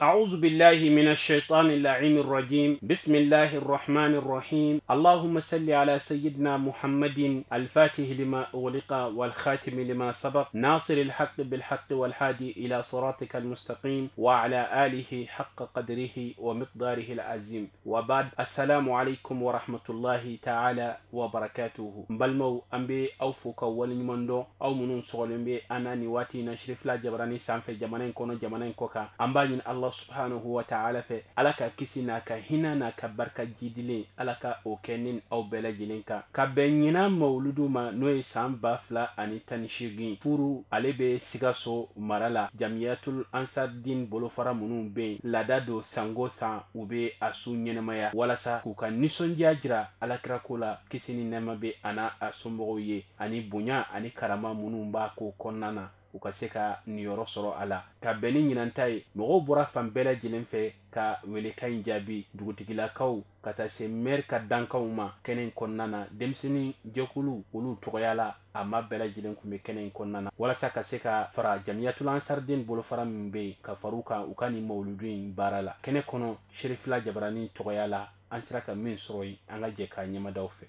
أعوذ بالله من الشيطان اللعين الرجيم. بسم الله الرحمن الرحيم. اللهم صل على سيدنا محمد الفاتح لما أغلق والخاتم لما سبق ناصر الحق بالحق والهادي إلى صراطك المستقيم وعلى آله حق قدره ومقداره العظيم. وبعد، السلام عليكم ورحمة الله تعالى وبركاته. بلمو أنبي أوفوك ولنمندو أو منون صغلين بي أنا نواتي نشرف لا جبراني سانفي جمانين كونو جمانين كوكا أمباين الله subhanahu wa ta'ala fɛ ala ka kisi n'a ka hinɛ n'a ka barika jidilen ala ka o kɛ ni aw bɛɛ lajɛlen kan ka bɛn ɲinan mawuludu ma n'o ye san 2018. Furu ale bɛ Sikaso mara la. Jamiyatul Ansardin bolofara minnu bɛ yen laada don sango san u bɛ a su ɲɛnamaya walasa k'u ka nisɔndiya jira alakirako la, kisi ni nɛɛma bɛ a n'a a somɔgɔw ye ani bonya ani karama minnu b'a ko kɔnɔna na u ka se ka niyɔrɔ sɔrɔ a la. Ka bɛn ni ɲinan ta ye, mɔgɔw bɔra fan bɛɛ lajɛlen fɛ ka welekan in jaabi, dugutigilakaw ka taa se maire ka dankanw ma kɛnɛ in kɔnɔna na. Denmisɛnnin jɛkulu olu tɔgɔya la a ma bɛɛ lajɛlen tun bɛ kɛnɛ in kɔnɔna na walasa ka se ka fara Jamiyatul Ansardin bolofara min bɛ yen ka far'u kan u ka nin mawuludu in baara la. Kɛnɛ kɔnɔ Serifila Jabarani tɔgɔya la, an sera ka min sɔrɔ yen, an ka jɛ k'a ɲɛmadaw fɛ.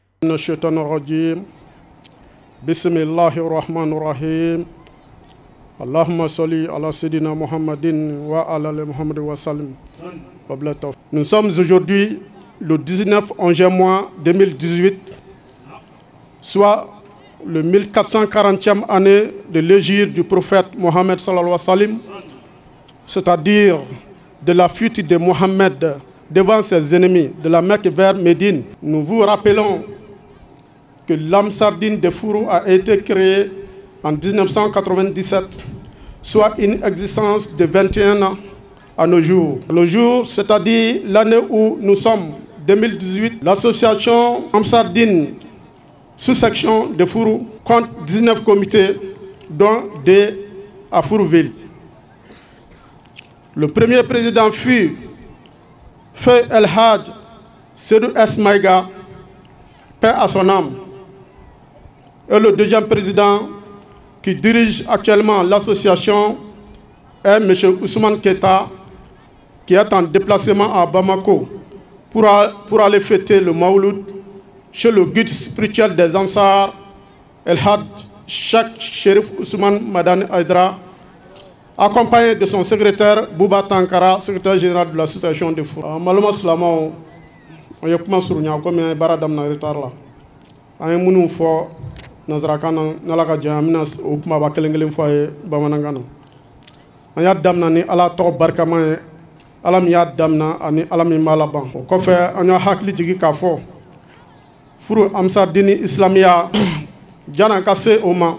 Bismillahirrahmanirrahim. Allahumma salli ala Sayyidina Muhammadin wa ala ali Muhammad wa sallim. Nous sommes aujourd'hui le 19 11e mois 2018, soit le 1440e année de l'hégire du prophète Mohammed sallallahu alayhi wa sallam, c'est-à-dire de la fuite de Mohammed devant ses ennemis de la Mecque vers Médine. Nous vous rappelons que l'Amsardine de Fourou a été créée en 1997, soit une existence de 21 ans à nos jours. Le jour, c'est-à-dire l'année où nous sommes, 2018, l'association Amsardine sous-section de Fourou compte 19 comités, dont 2 à Fourouville. Le premier président fut Feu El Hadj Seydou S. Maïga, paix à son âme. Et le deuxième président qui dirige actuellement l'association est M. Ousmane Keta, qui est en déplacement à Bamako pour aller fêter le Maouloud chez le guide spirituel des Ansar, El Hadj Cheikh Chérif Ousmane Madani Aydra, accompagné de son secrétaire Bouba Tankara, secrétaire général de l'association de Fourou. Maluma silamaw, an ye kuma surunya komi an ye baara daminɛ retard la. An ye minnu fɔ nanzarakan na, n'Ala ka jɛ an bɛna o kumaba kelen kelen fɔ a ye bamanankan na. An y'a daminɛ ni Ala tɔgɔ barikama ye, Ala min y'a daminɛ ani Ala min b'a laban. O kɔfɛ an y'a hakili jigin k'a fɔ Furu Amsardini Islamiya jan'an ka se o ma,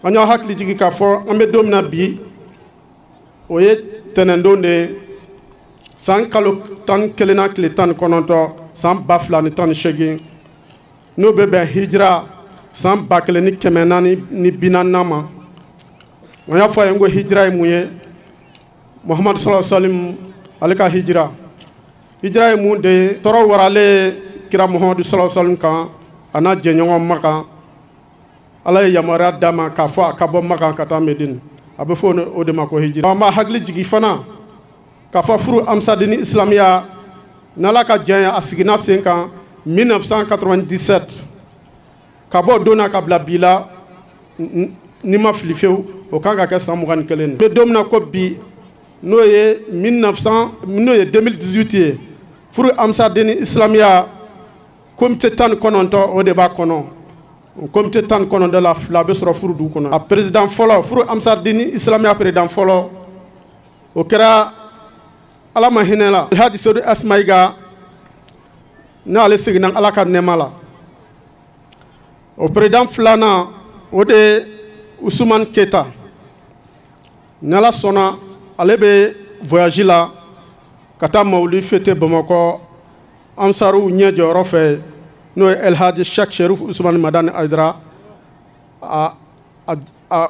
an y'a hakili jigin k'a fɔ an bɛ don min na bi, o ye tɛnɛndon de ye, san kalo 11 na tile 19 san 2018, n'o bɛ bɛn hijira san 1440 ma. An y'a fɔ a ye n ko hijira ye mun ye? Muhamadu sallallahu alaihi wa sallam ale ka hijira. Hijira ye mun de ye? Tɔɔrɔ waralen kira Muhamadu sallallahu alaihi wa sallam kan a n'a jɛɲɔgɔn Makan. Ala ye yamaruya d'a ma k'a fɔ a ka bɔ Makan ka taa Medine. A bɛ fɔ o de ma ko hijira. An b'a hakili jigin fana k'a fɔ Furu Amsardini Islamiya n'Ala ka jɛn ye a siginna sen kan 1997. Ka bɔ don na ka bila bi la, n'i ma fili fiyewu, o kan ka kɛ san 21 ye. N bɛ don min na ko bi, n'o ye 1900 n'o ye 2018 ye, Furu Amsardini Islamiya comité 19 o de b'a kɔnɔ. O comité 19 la, 2 bɛ sɔrɔ Furu dugu kɔnɔ. A président fɔlɔ, Furu Amsardini Islamiya président fɔlɔ, o kɛra Ala ma hinɛ la Alhaji Seydou S. Maïga, n'ale seginna Ala ka nɛɛma la. O président filanan, o de ye Ousmane Keta. N'Ala sɔnna, ale bɛ voyage la ka taa mawuli fêter Bamakɔ Ansaruw ɲɛ jɔyɔrɔ fɛ, n'o ye El Hadj Cheikh Chérif Ousmane Madani Aydara, a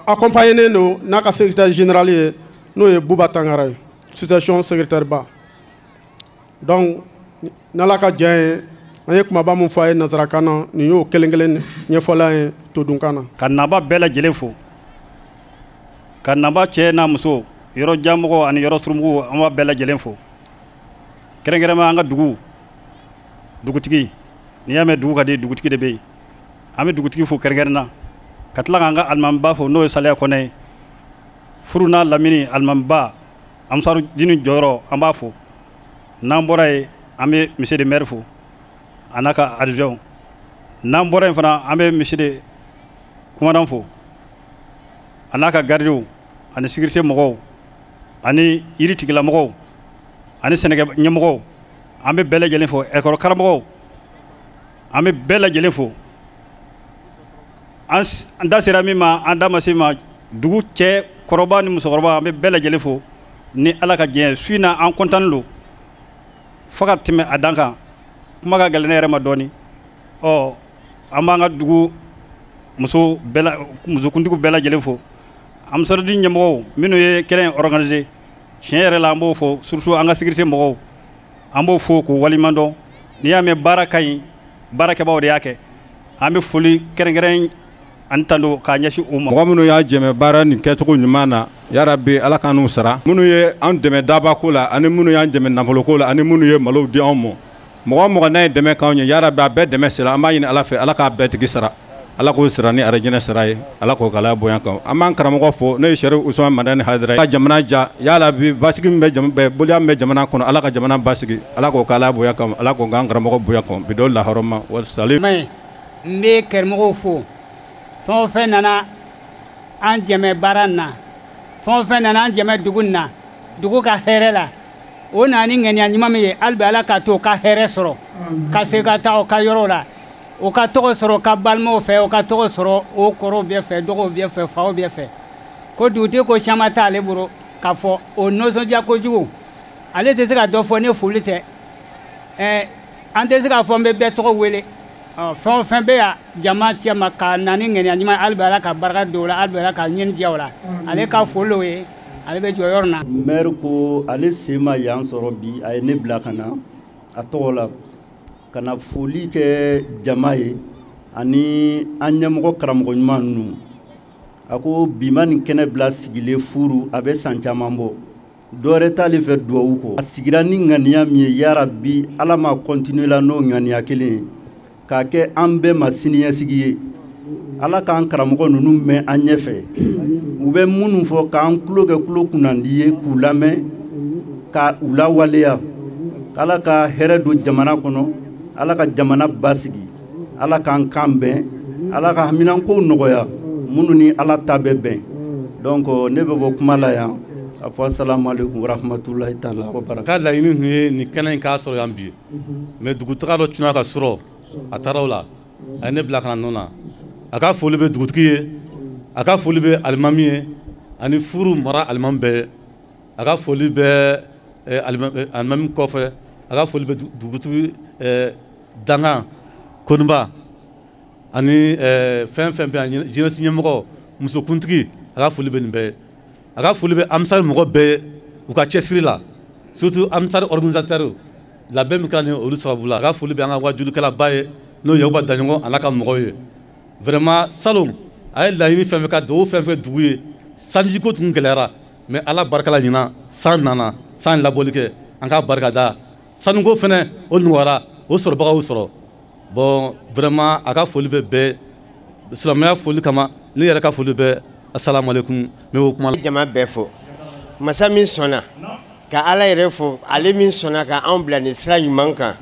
accompagné don n'a ka secrétaire général ye, n'o ye Bouba Tangara ye, situation secrétaire ba. Donc n'Ala ka jɛn ye, an ye kumaba min fɔ a ye nanzarakan na, nin y'o kelen kelen ɲɛfɔlan ye todunkan na. Ka naba bɛɛ lajɛlen fo. Ka naba cɛ n'a muso, yɔrɔ janmɔgɔw ani yɔrɔ surumɔgɔw, an b'a bɛɛ lajɛlen fo. Kɛrɛnkɛrɛnma an ka dugu dugutigi, n'i y'a mɛn dugu ka di, dugutigi de bɛ yen. An bɛ dugutigi fo kɛrɛnkɛrɛn na, ka tila k'an ka alimamiba fo, n'o ye Saliya Kɔnɛ ye. Furu n'a lamini alimamiba Ansarudini jɔyɔrɔ, an b'a fo. N'an bɔra yen, an bɛ monsieur le maire fo a n'a ka adjoint. N'an bɔra yen fana, an bɛ monsieur le commandant fo a n'a ka gardiw ani sécurité mɔgɔw ani yiri tigilamɔgɔw ani sɛnɛkɛ ɲɛmɔgɔw. An bɛ bɛɛ lajɛlen fo. École karamɔgɔw, an bɛ bɛɛ lajɛlen fo. An da sera min ma, an da ma se ma. Dugu cɛ kɔrɔba ni musokɔrɔba, an bɛ bɛɛ lajɛlen fo. Ni Ala ka diɲɛ, su in na an kɔntannen don fo ka tɛmɛ a dan kan. Kuma ka gɛlɛn ne yɛrɛ ma dɔɔni. Ɔ, an b'an ka dugu muso bɛɛ la, musokuntigiw bɛɛ lajɛlen fo, Ansarudini ɲɛmɔgɔw minnu ye kɛnɛ in organiser. Tiɲɛ yɛrɛ la, an b'o fɔ, surtout an ka sécurité mɔgɔw, an b'o fo k'o waleɲuman dɔn. N'i y'a mɛn baara ka ɲi, baarakɛbaaw de y'a kɛ. An bɛ foli kɛrɛnkɛrɛn ani tando k'a ɲɛsin u ma. Mɔgɔ minnu y'a jɛmɛ baara nin kɛcogo ɲuman na, yarabi Ala k'an n'u sara. Minnu ye an dɛmɛ dabako la, ani minnu y'an dɛmɛ nafoloko la, ani minnu ye malow di anw ma, mɔgɔ o mɔgɔ n'a ye dɛmɛ k'anw ye, yarabi a bɛɛ dɛmɛ sera. An b'a ɲini Ala fɛ, Ala k'a bɛɛ tigi sara, Ala k'o sara ni arijinɛ sara ye, Ala k'o k'ala bonya kan. An b'an karamɔgɔ fo, n'o ye Sɛrifu Usumani Madani Hayidara ye. Ka jamana ja, yarabi basigi min bɛ boliya min bɛ jamana kɔnɔ, Ala ka jamana basigi, Ala k'o k'ala bonya kan, Ala k'o k'an karamɔgɔ bonya kan bi don lahɔrɔma wasali. N bɛ karamɔgɔw fo. Fɛn o fɛn nana an dɛmɛ baara in na, fɛn o fɛn nana an dɛmɛ dugu in na, dugu ka hɛrɛ la, o nana ni ŋaniya ɲuman min ye, hali bi Ala k'a to o ka hɛrɛ sɔrɔ, ka se ka taa o ka yɔrɔ la, o ka tɔgɔ sɔrɔ ka balimaw fɛ, o ka tɔgɔ sɔrɔ o kɔrɔw bɛɛ fɛ, dɔgɔw bɛɛ fɛ, faw bɛɛ fɛ. Ko dugutigi ko caman t'ale bolo k'a fɔ, o nisɔndiya kojugu, ale tɛ se ka dɔ fɔ ne foli tɛ. An tɛ se k'a fɔ n bɛ bɛɛ tɔgɔ wele. Fɛn o fɛn bɛ yan jama cɛ ma ka na ni ŋaniya ɲuman, hali bi Ala ka barika don o la, hali bi Ala ka ɲɛni diya o la. Ale ka foli o ye, ale bɛ jɔ yɔrɔ na. Maire ko ale sen ma yan sɔrɔ bi, a ye ne bila ka na a tɔgɔ la ka na foli kɛ jama ye ani an ɲɛmɔgɔ karamɔgɔ ɲuman ninnu. A ko bi ma nin kɛnɛ bila sigilen furu, a bɛ san caman bɔ, dɔwɛrɛ t'ale fɛ duwawu kɔ. A sigira ni ŋaniya min ye, yarabi Ala ma continuer la n'o ŋaniya kelen ye k'a kɛ an bɛɛ ma siniɲɛsigi ye. Ala k'an karamɔgɔ ninnu mɛn an ɲɛfɛ, u bɛ minnu fɔ k'an tulo kɛ tulo kunnandi ye, k'u lamɛn ka u lawaleya. Ala ka hɛrɛ don jamana kɔnɔ, Ala ka jamana basigi, Ala k'an kan bɛn, Ala ka haminankow nɔgɔya minnu ni Ala ta bɛ bɛn. Donc ne bɛ bɔ kuma la yan a fɔ asalamu aleykum warahmatulahi taala wa barakatuh. Ka laɲini tun ye nin kɛnɛ in k'a sɔrɔ yan bi, mais dugutaga dɔ cunna ka sɔrɔ a taara o la, a ye ne bila ka na nɔ na. A ka foli bɛ dugutigi ye, a ka foli bɛ alimami ye ani furu mara alimami bɛɛ. A ka foli bɛ alimami kɔfɛ, a ka foli bɛ dugutigi dangan Koniba ani fɛn fɛn bɛ yan, jeunesse ɲɛmɔgɔ, musokuntigi, a ka foli bɛ nin bɛɛ ye. A ka foli bɛ Ansar mɔgɔ bɛɛ u ka cɛsiri la, surtout Ansar organisateur labɛn min kɛra nin olu sababu la. A ka foli bɛ an ka wajulikɛlaba ye, n'o ye Yakuba Daɲɔgɔn a n'a ka mɔgɔw ye. Vraiment salon a ye laɲini fɛn fɛn ka dugawu fɛn fɛn dugu ye, sanjiko tun gɛlɛyara, mais Ala barika la ɲinan san nana, san labɔli kɛ, an k'a barika da. Sanuko fɛnɛ o nɔgɔyara, o sɔrɔbagaw sɔrɔ. Bon, vraiment a ka foli bɛ bɛɛ silamɛya foli kama, ne yɛrɛ ka foli bɛ. Asalamu aleykum, n bɛ o kuma. Jama bɛɛ fo, masa min sɔnna ka Ala yɛrɛ fo, ale min sɔnna ka anw bila nin sira ɲuman kan.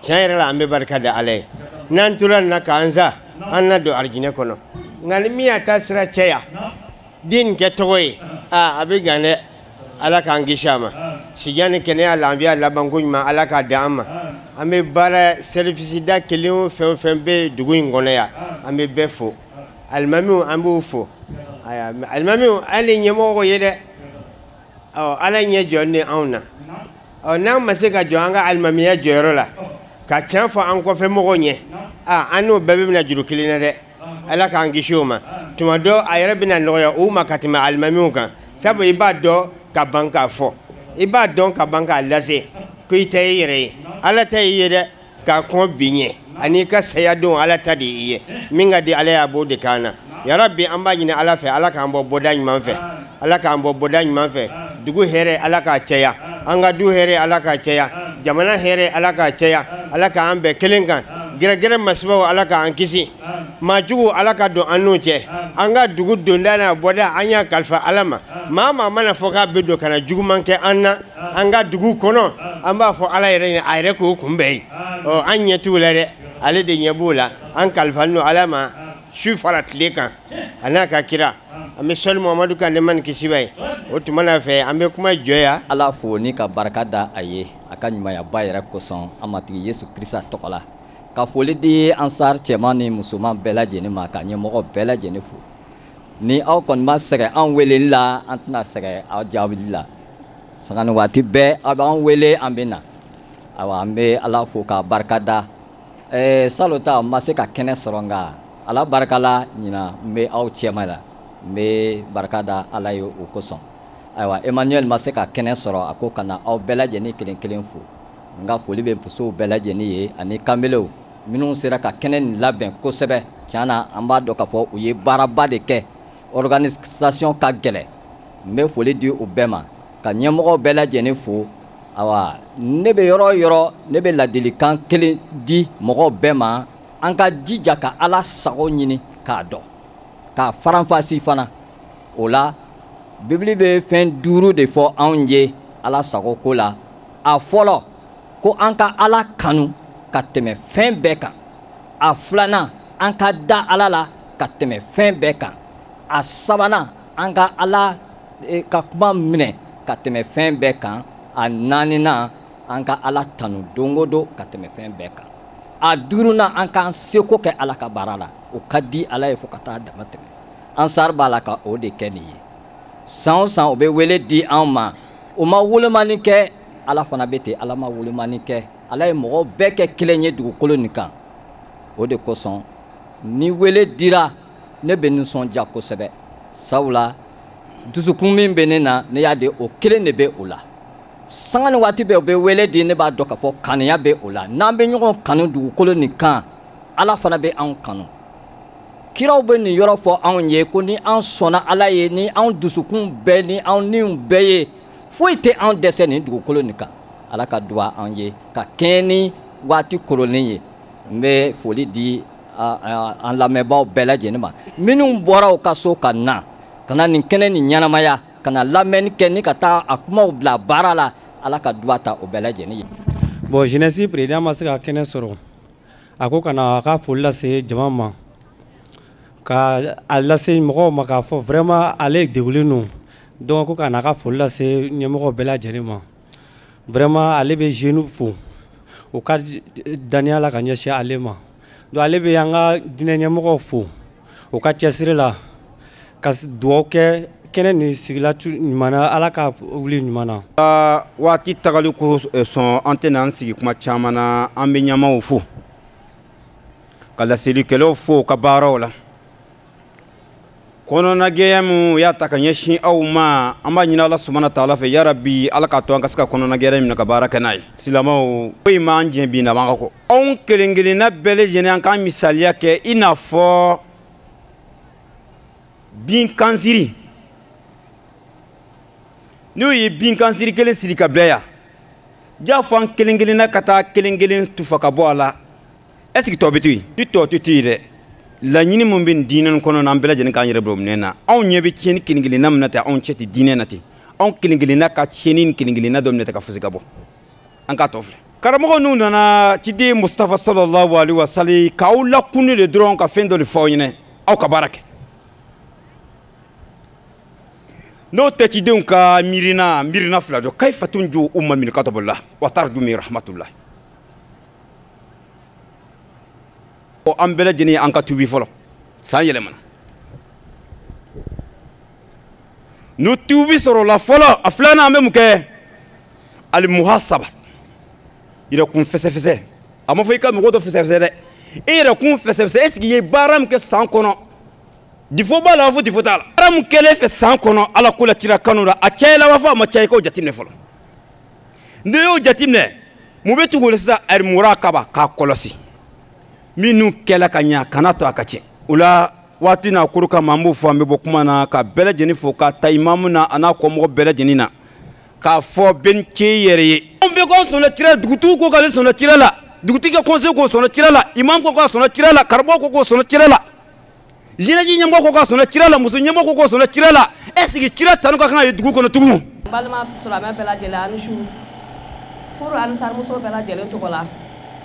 Tiɲɛ yɛrɛ la, an bɛ barika da Ala ye. N'an tora nin na k'an sa, an na don arijinɛ kɔnɔ. Nka ni min y'a ta sira cɛya den nin kɛ tɔgɔ ye, aa, a bɛ gan dɛ. Ala k'an kisi a ma. Sijan ni kɛnɛya, lafiya, labanko ɲuman, Ala k'a di an ma. An bɛ baara service da kelen o, fɛn o fɛn bɛ dugu in kɔnɔ yan, an bɛ bɛɛ fo. Alimamiw, an b'u fo. Ayiwa, alimamiw, hali ɲɛmɔgɔw ye dɛ, ɔ, Ala ɲɛ jɔ ni anw na. Ɔ, n'an ma se ka jɔ an ka alimamiya jɔyɔrɔ la ka tiɲɛ fɔ an kɔfɛ mɔgɔw ɲɛ, aa, an n'o bɛɛ bɛ bɛna juru kelen na dɛ. Ala k'an kisi o ma. Tuma dɔ a yɛrɛ bɛna nɔgɔya u ma ka tɛmɛ alimamiw kan, sabu i b'a dɔn ka ban k'a fɔ, i b'a dɔn ka ban k'a lase ko i tɛ i yɛrɛ ye, Ala ta y'i ye dɛ. K'a kɔn bi ɲɛ ani i ka saya don, Ala ta de y'i ye. Min ka di Ala ye, a b'o de k'an na. Yarabi, an b'a ɲini Ala fɛ, Ala k'an bɔ bɔda ɲuman fɛ. Ala k'an bɔ bɔda ɲuman fɛ. Dugu hɛrɛ Ala k'a caya, an ka du hɛrɛ Ala k'a caya, jamana hɛrɛ Ala k'a caya, Ala k'an bɛn kelen kan. Gɛrɛgɛrɛ masibaw Ala k'an kisi, maajugu Ala ka don an n'u cɛ. An ka dugu donda n'a bɔda an y'a kalifa Ala ma. Maa maa mana fɔ k'a bɛ don ka na juguman kɛ an na an ka dugu kɔnɔ, an b'a fɔ Ala yɛrɛ ɲɛ, a yɛrɛ k'o kunbɛn yen. Ɔ an ɲɛ t'u la dɛ, ale de ɲɛ b'o la. An kalifalen don Ala ma su fara tile kan, a n'a ka kira. An bɛ sɔli Muhamadu kan nɛɛma ni kisi b'a ye. O tuma na fɛ an bɛ kuma jɔ yan. Ala fo ni ka barika da a ye a ka ɲumanyaba yɛrɛ kosɔn an matigi Yesu Kirisa tɔgɔ la. Ka foli di Ansar cɛman ni musoman bɛɛ lajɛlen ma, ka ɲɛmɔgɔ bɛɛ lajɛlen fo. Ni aw kɔni ma sɛgɛn an weleli la, an tɛna sɛgɛn aw jaabili la. Sanga ni waati bɛɛ aw b'an wele, an bɛ na. Ayiwa, an bɛ Ala fo ka barika da. Salon ta n ma se ka kɛnɛ sɔrɔ, nka Ala barika la ɲinan n bɛ aw cɛma la. N bɛ barika da Ala ye o kosɔn. Ayiwa, Emmanuel ma se ka kɛnɛ sɔrɔ, a ko ka na aw bɛɛ lajɛlen kelen kelen fo. N ka foli bɛ musow bɛɛ lajɛlen ye ani kanbelew minnu sera ka kɛnɛ nin labɛn kosɛbɛ. Tiɲɛ na an b'a dɔn k'a fɔ u ye baaraba de kɛ, organisation ka gɛlɛn. N bɛ foli di u bɛɛ ma, ka ɲɛmɔgɔw bɛɛ lajɛlen fo. Ayiwa, ne bɛ yɔrɔ o yɔrɔ, ne bɛ ladilikan kelen di mɔgɔw bɛɛ ma: an ka jija ka Ala sago ɲini k'a dɔn, k'a faranfasi fana. O la Bibili bɛ fɛn 5 de fɔ anw ye Ala sago ko la. A fɔlɔ, ko an ka Ala kanu ka tɛmɛ fɛn bɛɛ kan. A filanan, an ka da Ala la ka tɛmɛ fɛn bɛɛ kan. A sabanan, an ka Ala ka kuma minɛ ka tɛmɛ fɛn bɛɛ kan. A naaninan, an ka Ala tanu don o don ka tɛmɛ fɛn bɛɛ kan. A duurunan, an k'an seko kɛ Ala ka baara la. O ka di Ala ye fo ka taa dama tɛmɛ. Ansar b'a la ka o de kɛ nin ye. San o san o bɛ wele di anw ma. O ma wolomani kɛ, Ala fana bɛ ten. Ala ma wolomani kɛ. Ala ye mɔgɔw bɛɛ kɛ kelen ye dugukolo nin kan. O de kosɔn ni wele dira, ne bɛ nisɔndiya kosɛbɛ. Sabula dusukun min bɛ ne na, ne y'a de o kelen de bɛ o la. Sanga ni waati bɛɛ o bɛ wele di, ne b'a dɔn k'a fɔ kanuya bɛ o la. N'an bɛ ɲɔgɔn kanu dugukolo nin kan, Ala fana bɛ anw kanu. Kiraw bɛ nin yɔrɔ fɔ anw ye ko ni an sɔnna Ala ye, ni anw dusukun bɛɛ ni anw niw bɛɛ ye, foyi tɛ anw dɛsɛ nin dugukolo nin kan. Ala ka duwa an ye ka kɛɲɛ ni waati koronnen ye. N bɛ foli di an lamɛnbaaw bɛɛ lajɛlen ma, minnu bɔra u ka so ka na ka na nin kɛnɛ nin ɲɛnamaya, ka na lamɛnni kɛ ni ka taa a kumaw bila baara la. Ala ka duwa ta o bɛɛ lajɛlen ye. Bon, jeunesse président ma se ka kɛnɛ sɔrɔ, a ko ka na a ka foli lase jama ma, ka a lase mɔgɔw ma k'a fɔ vraiment ale degulen don. Donc ko ka na a ka foli lase ɲɛmɔgɔw bɛɛ lajɛlen ma. Vraiment ale bɛ jeunes fo u ka daniya la ka ɲɛsin ale ma. Donc ale bɛ an ka diinɛ ɲɛmɔgɔw fo u ka cɛsiri la, ka dugawu kɛ kɛnɛ nin sigila ɲuman na, Ala ka wuli ɲuman na. Waati tagali ko sɔn, an tɛna an sigi kuma caman na. An bɛ ɲɛmaaw fo, ka laselikɛlaw fo u ka baaraw la. Kɔnɔnagɛya min u y'a ta ka ɲɛsin aw ma, an b'a ɲini Ala subahana taala fɛ, yarabi Ala k'a to an ka se ka kɔnɔnagɛya minɛ ka baara kɛ n'a ye. Silamɛw, foyi m'an jɛ bi na b'an ka kɔ. Anw kelen kelenna bɛɛ lajɛlen, an k'an misaliya kɛ i n'a fɔ binkansiri. N'u ye binkansiri kelen siri ka bila yan, jaa fɔ an kelen kelenna ka taa kelen kelen tufa ka bɔ a la, est ce que tɔ bɛ to yen? Ni tɔ tɛ to yen dɛ, laɲini min bɛ nin diinɛ nin kɔnɔ na, an bɛɛ lajɛlen k'an yɛrɛ bila o minɛn na. Anw ɲɛ bɛ tiɲɛni kelen kelenna min na ten, anw cɛ tɛ diinɛ na ten. Anw kelen kelenna ka tiɲɛni ni kelen kelenna dɔ minɛ ten ka fosi ka bɔ, an k'a tɔ filɛ. Karamɔgɔ n'u nana ciden Mustafa sallallahu alaihi wa sallam k'aw lakunu de dɔrɔn ka fɛn dɔ de fɔ aw ɲɛna, aw ka baara kɛ. N'o tɛ cidenw ka miirina fila dɔ, kayfa tunju umma min ghadabillah wa tarju min rahmatullah. An bɛɛ lajɛlen an ka tuubi fɔlɔ, san yɛlɛmana. N'o tuubi sɔrɔla fɔlɔ, a filanan an bɛ mun kɛ? Alimuhasaba, yɛrɛkun fɛsɛfɛsɛ. A ma fɔ i ka mɔgɔ dɔ fɛsɛfɛsɛ dɛ, e yɛrɛkun fɛsɛfɛsɛ. Est ce que i ye baara min kɛ san kɔnɔ, difo b'a la, fo difo t'a la? Baara min kɛlen fɛ san kɔnɔ Ala ko la kira kanu la, a cayala wa fɔ a ma caya, i k'o jateminɛ fɔlɔ. N'i y'o jateminɛ, mun bɛ tugu o la sisan? Alimurakaba, k'a kɔlɔsi minnu kɛla ka ɲa, kana to a ka tiɲɛ. O la Waati n'a kuru kama an b'o fɔ, an bɛ bɔ kuma na ka bɛɛ lajɛlen fo, ka ta imamu na a n'a kɔmɔgɔ bɛɛ lajɛlen na, k'a fɔ bɛɛ ni ce i yɛrɛ ye. Anw bɛɛ k'anw sɔnna cira, dugutigiw ko k'ale sɔnna cira la, dugutigi ka conseil k'o sɔnna cira la, imam ko k'a sɔnna cira la, karamɔgɔ ko k'o sɔnna cira la, jeunesse ɲɛmɔgɔ ko k'a sɔnna cira la, muso ɲɛmɔgɔ ko k'o sɔnna cira la. Est ce que cira tanu ka kan ka ye dugu kɔnɔ tugun? N balima silamɛ bɛɛ lajɛlen, ani su furu ansarimuso bɛɛ lajɛlen tɔgɔ la,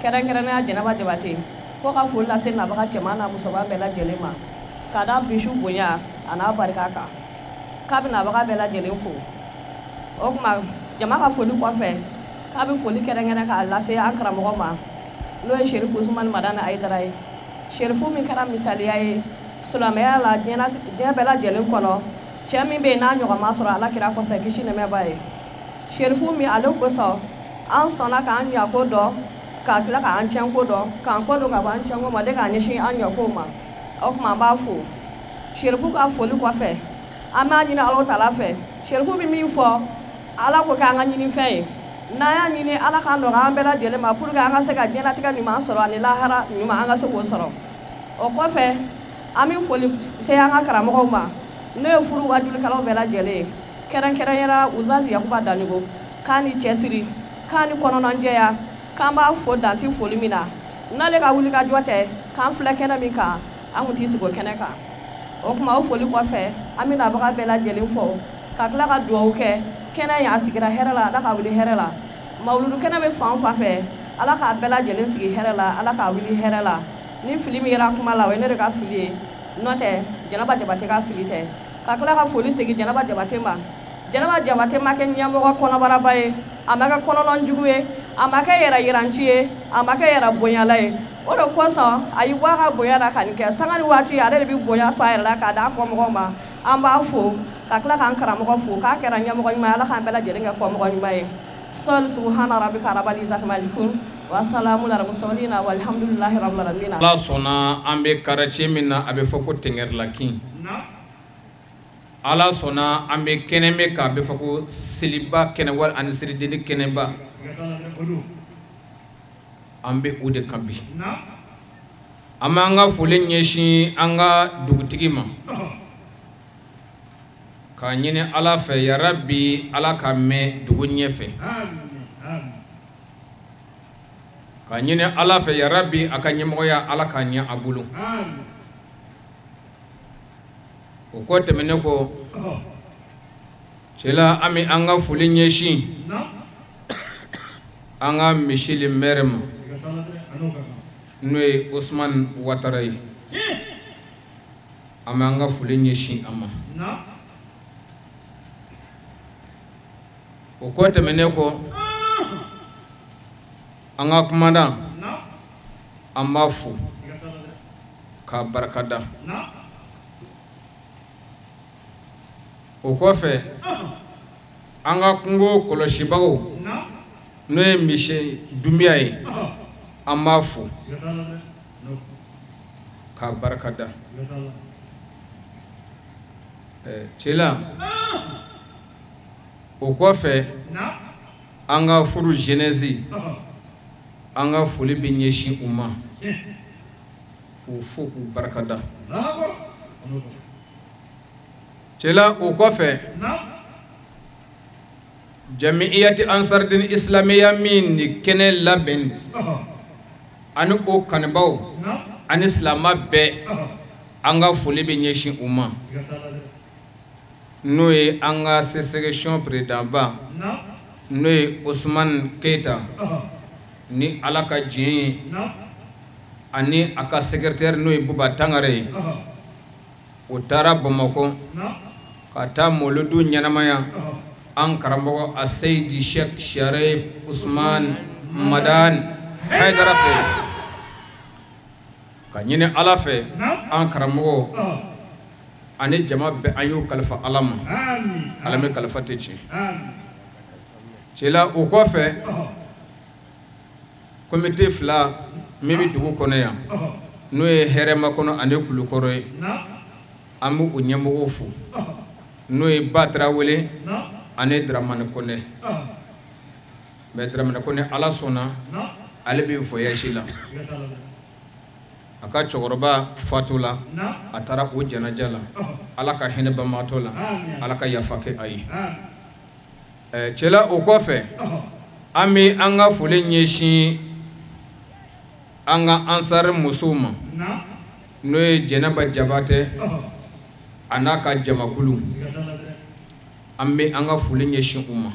kɛrɛnkɛrɛnnenya Jɛnɛba Jabate ko ka foli lase nabaga cɛman n'a musoman bɛɛ lajɛlen ma, ka da bisu bonya a n'a barika kan, k'a bɛ nabaga bɛɛ lajɛlen fo. O tuma jama ka foli kɔfɛ, k'a bɛ foli kɛrɛnkɛrɛn k'a lase an karamɔgɔ ma, n'o ye Serifu Usumani Madani Ayidara ye. Serifu min kɛra misaliya ye silamɛya la diɲɛ bɛɛ lajɛlen kɔnɔ, cɛ min bɛ yen n'a ɲɔgɔn ma sɔrɔ Ala kira kɔfɛ, kisi nɛɛmɛ b'a ye. Serifu min ale kosɔn an sɔnna k'an ɲako dɔn, ka tila k'an tiɲɛko dɔn, k'an kɔ don ka bɔ an tiɲɛko ma de k'an ɲɛsin an ɲɛkow ma. O tuma an b'a fo. Serifu ka foli kɔfɛ, an b'a ɲini Alahu taala fɛ, Serifu bɛ min fɔ, Ala ko k'an ka ɲinifɛn ye, n'an y'a ɲini Ala k'a nɔgɔya an bɛɛ lajɛlen ma, pour que an ka se ka diɲɛlatigɛ ɲuman sɔrɔ ani lahara ɲuman an ka se k'o sɔrɔ. O kɔfɛ, an bɛ foli se an ka karamɔgɔw ma, n'o ye furu wajulikɛlaw bɛɛ lajɛlen ye, kɛrɛnkɛrɛnnenya Uzazi Yakuba Danigo, k'a ni cɛsiri, k'a ni kɔnɔnajɛya, k'an b'a fo danti foli min na, n'ale ka wuli ka jɔ tɛ, k'an filɛ kɛnɛ min kan, an kun t'i sigi o kɛnɛ kan. O tuma o foli kɔfɛ, an bɛ nabaga bɛɛ lajɛlen fo, ka tila ka dugawu kɛ kɛnɛ in a sigira hɛrɛ la, Ala k'a wuli hɛrɛ la. Mawuludu kɛnɛ bɛ fan o fan fɛ, Ala k'a bɛɛ lajɛlen sigi hɛrɛ la, Ala k'a wuli hɛrɛ la. Ni fili min yera kuma la, o ye ne de ka fili ye, n'o tɛ Jɛnɛba Jabate ka fili tɛ. Ka tila ka foli segin Jɛnɛba Jabate ma. Jɛnɛba Jabate ma kɛ ɲɛmɔgɔ kɔnɔbaraba ye, a ma kɛ kɔnɔnɔjugu ye, a ma kɛ yɛrɛ yiranci ye, a ma kɛ yɛrɛ bonyala ye. O de kosɔn a y'i bɔ a ka bonya la ka nin kɛ. Sanga ni waati ale de bɛ bonya to a yɛrɛ la k'a d'a kɔmɔgɔw ma. An b'a fo, ka tila k'an karamɔgɔ fo, k'a kɛra ɲɛmɔgɔ ɲuman ye, Ala k'an bɛɛ lajɛlen kɛ kɔmɔgɔ ɲuman ye. Sɔli subahana rabbika rabbil izzati amma yasifun wa salamun alal mursalin walhamdulillahi rabbil alamin. Ala sɔnna, an bɛ quartier min na, a bɛ fɔ ko Tɛngɛrɛlakin. Ala sɔnna, an bɛ kɛnɛ min kan, a bɛ fɔ ko seliba kɛnɛ wali ani selideni kɛnɛba. An bɛ o de kan bi. An b'an ka foli ɲɛsin an ka dugutigi ma, k'a ɲini Ala fɛ, yarabi Ala ka mɛn dugu ɲɛfɛ, k'a ɲini Ala fɛ, yarabi a ka ɲɛmɔgɔya Ala k'a ɲɛ a bolo. O kɔ tɛmɛnen kɔ, cɛla an bɛ an ka foli ɲɛsin an ka monsieur le maire ma, n'o ye Ousmane Ouattara ye. An bɛ an ka foli ɲɛsin a ma. O kɔ tɛmɛnen kɔ, an ka kumadan an b'a fo k'a barikada. O kɔfɛ, an ka kungo kɔlɔsibagaw, n'o ye monsieur Dunbiya ye, an b'a fo k'a barikada. Cɛla o kɔfɛ, an ka furu jeunesse, an ka foli bɛ ɲɛsin u ma, k'u fo k'u barikada. Cɛla o kɔfɛ, Jamiiyati Ansardini Islamiya min ni kɛnɛ labɛn, ani o kanubaw ani silamɛ bɛɛ, an ka foli bɛ ɲɛsin u ma, n'o ye an ka section président ba, n'o ye Ousmane Keita, ni Ala ka diɲɛ ye, ani a ka secrétaire n'o ye Buba Tangare ye. O taara Bamakɔ ka taa mɔlɔdu ɲɛnamaya an karamɔgɔ a Seyidi Sheikh Sharif Usman Madani Hayidara fɛ, ka ɲini Ala fɛ an karamɔgɔ ani jama bɛɛ an y'o kalifa Ala ma, Ala min kalifa tɛ tiɲɛ. Cɛla o kɔfɛ, komite fila min bɛ dugu kɔnɔ yan, n'o ye Hɛrɛmakɔnɔ ani Kulukɔrɔ ye, an bɛ o ɲɛmɔgɔw fo, n'o ye Ba Tarawele ani Dramane Kone. Mais Dramane Kone, Ala sɔnna, ale bɛ voyage la. A ka cɛkɔrɔba fatula, a taara o janaja la. Ala ka hinɛ banbagatɔ la, Ala ka yafa kɛ a ye. Cɛla o kɔfɛ, an bɛ an ka foli ɲɛsin an ka ansari musow ma, n'o ye Jɛnɛba Jabatɛ a n'a ka jamakulu. An bɛ an ka foli ɲɛsin u ma.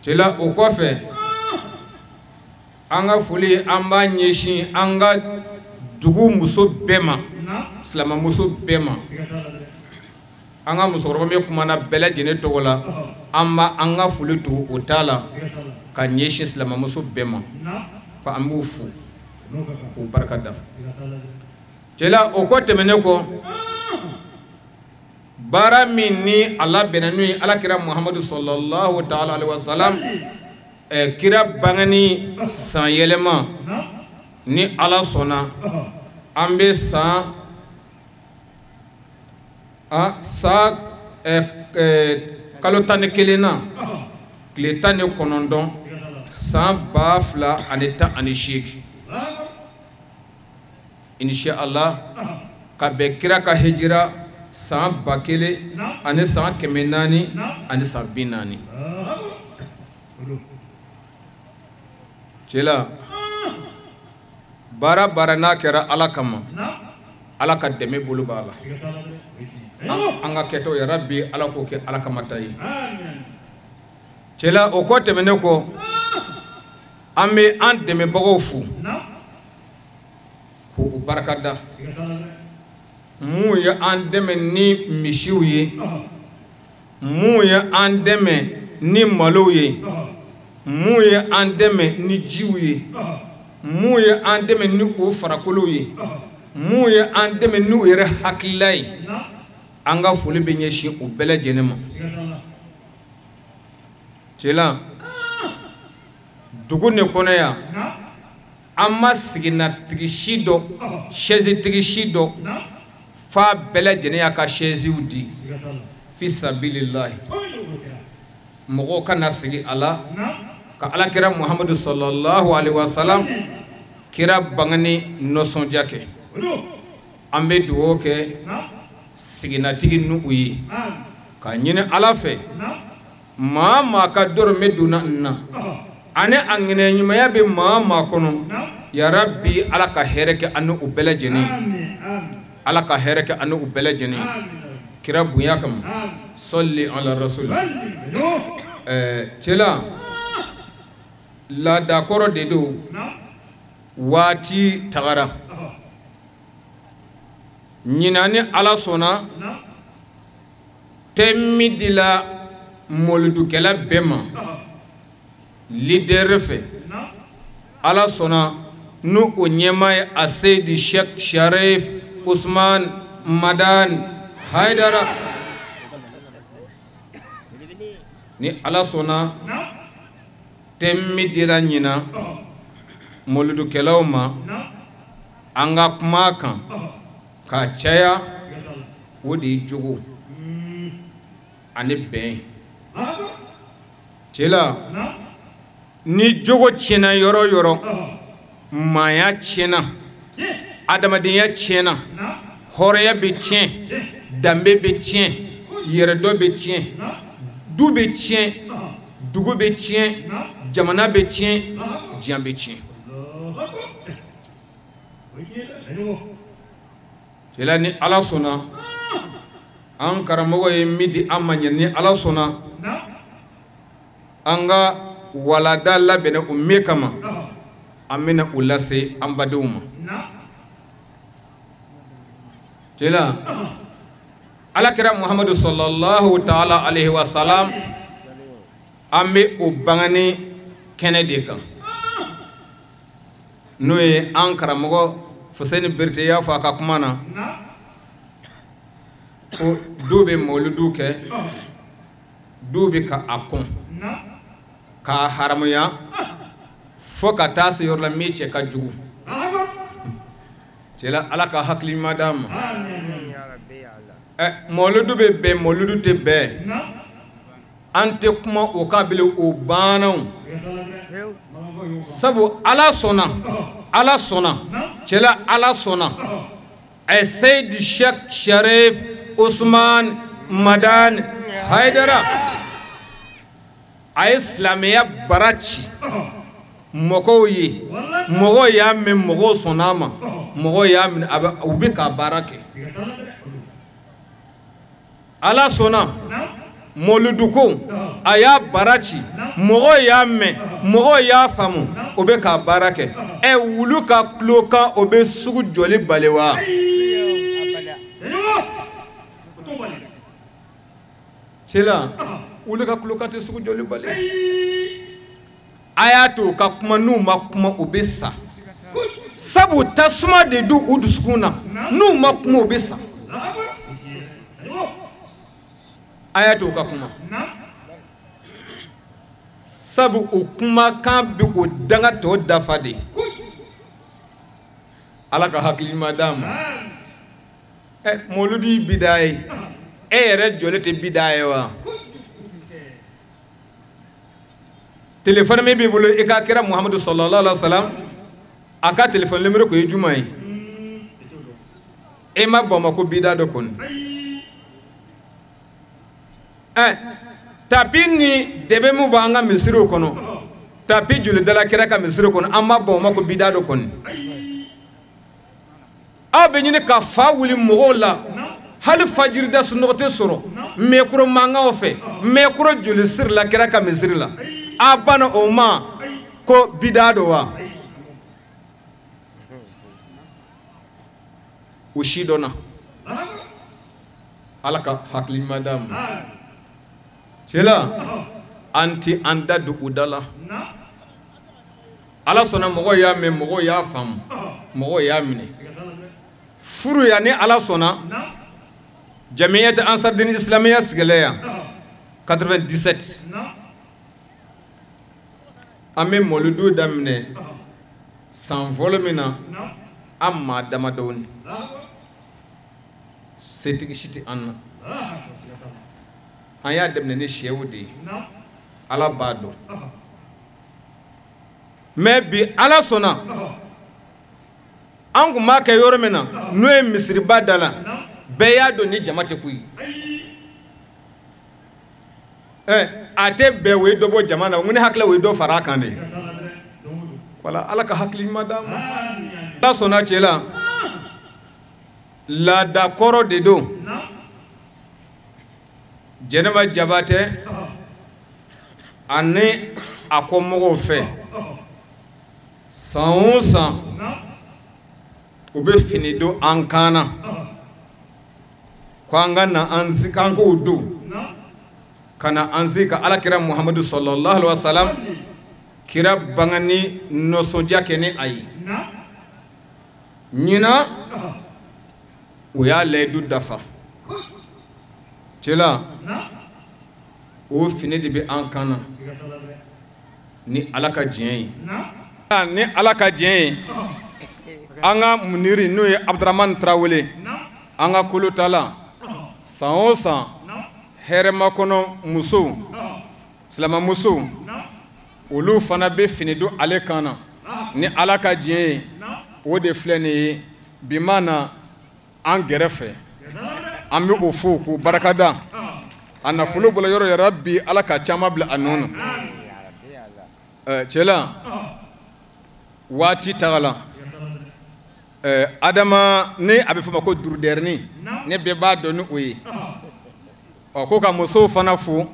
Cɛla o kɔfɛ, an ka foli an b'a ɲɛsin an ka dugu muso bɛɛ ma, silamɛmuso bɛɛ ma. An ka musokɔrɔba min kumana bɛɛ lajɛlen tɔgɔ la, an b'a an ka foli tugu o ta la ka ɲɛsin silamɛmuso bɛɛ ma, ko an b'u fo k'u barika da. Cɛla o kɔ tɛmɛnen kɔ, baara min ni a labɛnna n'o ye Alakira Muhamadu sallallahu ta'ala alaihi wa salam, kira bangeni san yɛlɛma, ni Ala sɔnna an bɛ san kalo 11 na, tile 19, san 2018, insha Allah, ka bɛn kira ka hijira san 1440. Cɛla baara baara n'a kɛra Ala kama, Ala ka dɛmɛ bolo b'a la. An ka kɛtɔ yɛrɛ bi Ala k'o kɛ Ala kama ta ye. Cɛla o kɔ tɛmɛnen kɔ, an bɛ an dɛmɛbagaw fo k'u barika da. Mun ye an dɛmɛ ni misiw ye, mun ye an dɛmɛ ni malow ye, mun ye an dɛmɛ ni jiw ye, mun ye an dɛmɛ ni o farakolow ye, mun ye an dɛmɛ n'u yɛrɛ hakilila ye, an ka foli bɛ ɲɛsin u bɛɛ lajɛlen ma. Cɛla dugu nin kɔnɔ yan, an ma siginatigi si dɔn, chaise-tigi si dɔn, f'a bɛɛ lajɛlen y'a ka chaisew di fi sabilillahi. Mɔgɔw kana sigi a la ka Alakira Muhamadu sallallahu alaihi wa salam kira bangeni nisɔndiya kɛ. An bɛ dugawu kɛ siginatigi n'u ye, k'a ɲini Ala fɛ, maa maa ka dɔrɔmɛ donna n na ani a ŋaniya ɲumanya bɛ maa maa kɔnɔ, yarabi Ala ka hɛrɛ kɛ an n'u bɛɛ lajɛlen ye. Ala ka hɛrɛ kɛ an n'u bɛɛ lajɛlen ye kira bonya kama. Sɔli ala rasul. Cɛla laadakɔrɔ de don, waati tagara. Ɲinan ni Ala sɔnna, thème min dila mɔlidukɛla bɛɛ ma leader fɛ, Ala sɔnna n'o o ɲɛmaa ye Aseyidi Sheikh Sharif Usman Madan Haidara. Ni Ala sɔnna, thème min dira ɲinan mɔlidukɛlaw ma, an ka kuma kan ka caya, o de ye jogo ani bɛn. Cɛla ni jogo tiɲɛna yɔrɔ o yɔrɔ, maaya tiɲɛna, adamadenya tiɲɛna, hɔrɔnya bɛ tiɲɛ, danbe bɛ tiɲɛ, yɛrɛdɔn bɛ tiɲɛ, du bɛ tiɲɛ, dugu bɛ tiɲɛ, jamana bɛ tiɲɛ, diɲɛ bɛ tiɲɛ. Cɛla ni Ala sɔnna, an karamɔgɔ ye min di an ma ɲɛ, ni Ala sɔnna, an ka walada labɛnna o min kama, an bɛna o lase an badenw ma. Cɛla Alakira Muhamadu sallallahu ta'ala alaihi wa salam, an bɛ o bangani kɛnɛ de kan, n'o ye an karamɔgɔ Fuseni Berete y'a fɔ a ka kuma na, ko dɔw bɛ mɔlidu kɛ, dɔw bɛ ka a kɔn k'a haramuya fo ka taa se yɔrɔ la min cɛ ka jugu. Cɛla Ala ka hakili ɲuman d'an ma. Mɔlidu bɛ bɛn, mɔlidu tɛ bɛn, an tɛ kuma o kan bilen, o banna o. Sabu Ala sɔnna, Ala sɔnna cɛla Ala sɔnna ɛ Seyidi Sheikh Sharif Usman Madani Hayidara a ye silamɛya bara ci mɔgɔw ye mɔgɔw y'a mɛn mɔgɔw sɔnna a ma mɔgɔw y'a minɛ a bɛ u bɛ ka baara kɛ Ala sɔnna mɔliduko a y'a bara ci mɔgɔw y'a mɛn mɔgɔw y'a faamu o bɛ ka baara kɛ ɛ wulu ka tulokan o bɛ sugu jɔli bali wa cɛla wulu ka tulokan tɛ sugu jɔli bali a y'a to u ka kuma n'u ma kuma u bɛ sa sabu tasuma de don u dusukun na n'u ma kuma u bɛ sa a y'a to u ka kuma sabu o kumakan bɛ o danga tɔ dafa de Ala ka hakili ɲuman d'an ma ɛ mɔludi bida ye e yɛrɛ jɔlen tɛ bida ye wa téléphone min b'i bolo i ka kira Muhamadu sallallahu alaihi wa sallam a ka téléphone numéro ko ye jumɛn ye e ma bɔn ma ko bida dɔ kɔni ɛ tapi ni dɛbɛ min b'an ka misiriw kɔnɔ tapi joli dala kira ka misiri kɔnɔ an ma bɔn o ma ko bida dɔ kɔni aw bɛ ɲini ka fa wuli mɔgɔw la hali fajirida sunɔgɔ tɛ sɔrɔ mɛkoro mankanw fɛ mɛkoro joli sirila kira ka misiri la a banna o ma ko bida don wa o si dɔnna Ala ka hakili ɲuman d'an ma cɛla an ti an da don u da la Ala sɔnna mɔgɔw y'a mɛn mɔgɔw y'a faamu mɔgɔw y'a minɛ furu yan ni Ala sɔnna jamiyat Ansar Dine Islamiya sigilen yan 97 an bɛ mɔlidu daminɛ san fɔlɔ min na an maa damadɔni setigi si tɛ an na an y'a daminɛ ni sɛw de ye Ala b'a dɔn mais bi Ala sɔnna an tun b'a kɛ yɔrɔ min na n'o ye misiriba da la bɛɛ y'a dɔn ni jama tɛ koyi ɛ a tɛ bɛn o ye dɔ bɔ jama na n ko ne hakili o ye dɔ fara a kan de wala Ala ka hakili ɲuman d'an ma Ala sɔnna cɛ la laada kɔrɔ de don Jɛnɛba Jabatɛ ani a kɔmɔgɔw fɛ san o san u bɛ fini don an kan na ko an ka na an sigi an k'o don ka na an sigi ka Ala kira Muhamadu sallallahu alaihi wa sallam kira bangani nisɔndiya kɛ ni a ye ɲinan u y'a layidu dafa cɛla o fini de bɛ an kan na ni Ala ka diɲɛ ye ni Ala ka diɲɛ ye an ka muniri n'o ye Abudramani Tarawele an ka kolotala san o san hɛrɛmakɔnɔ musow silamɛmusow olu fana bɛ fini don ale kan na ni Ala ka diɲɛ ye o de filɛ nin ye bi ma na an gɛrɛfɛ an bɛ o fo k'o barikada a nafolo bɔra yɔrɔ yɛrɛ bi Ala ka caman bila a nɔ na cɛla waati tagala Adama ni a bɛ fɔ ma ko durudɛrɛnin ne bɛɛ b'a dɔn ni o ye ɔ ko ka musow fana fo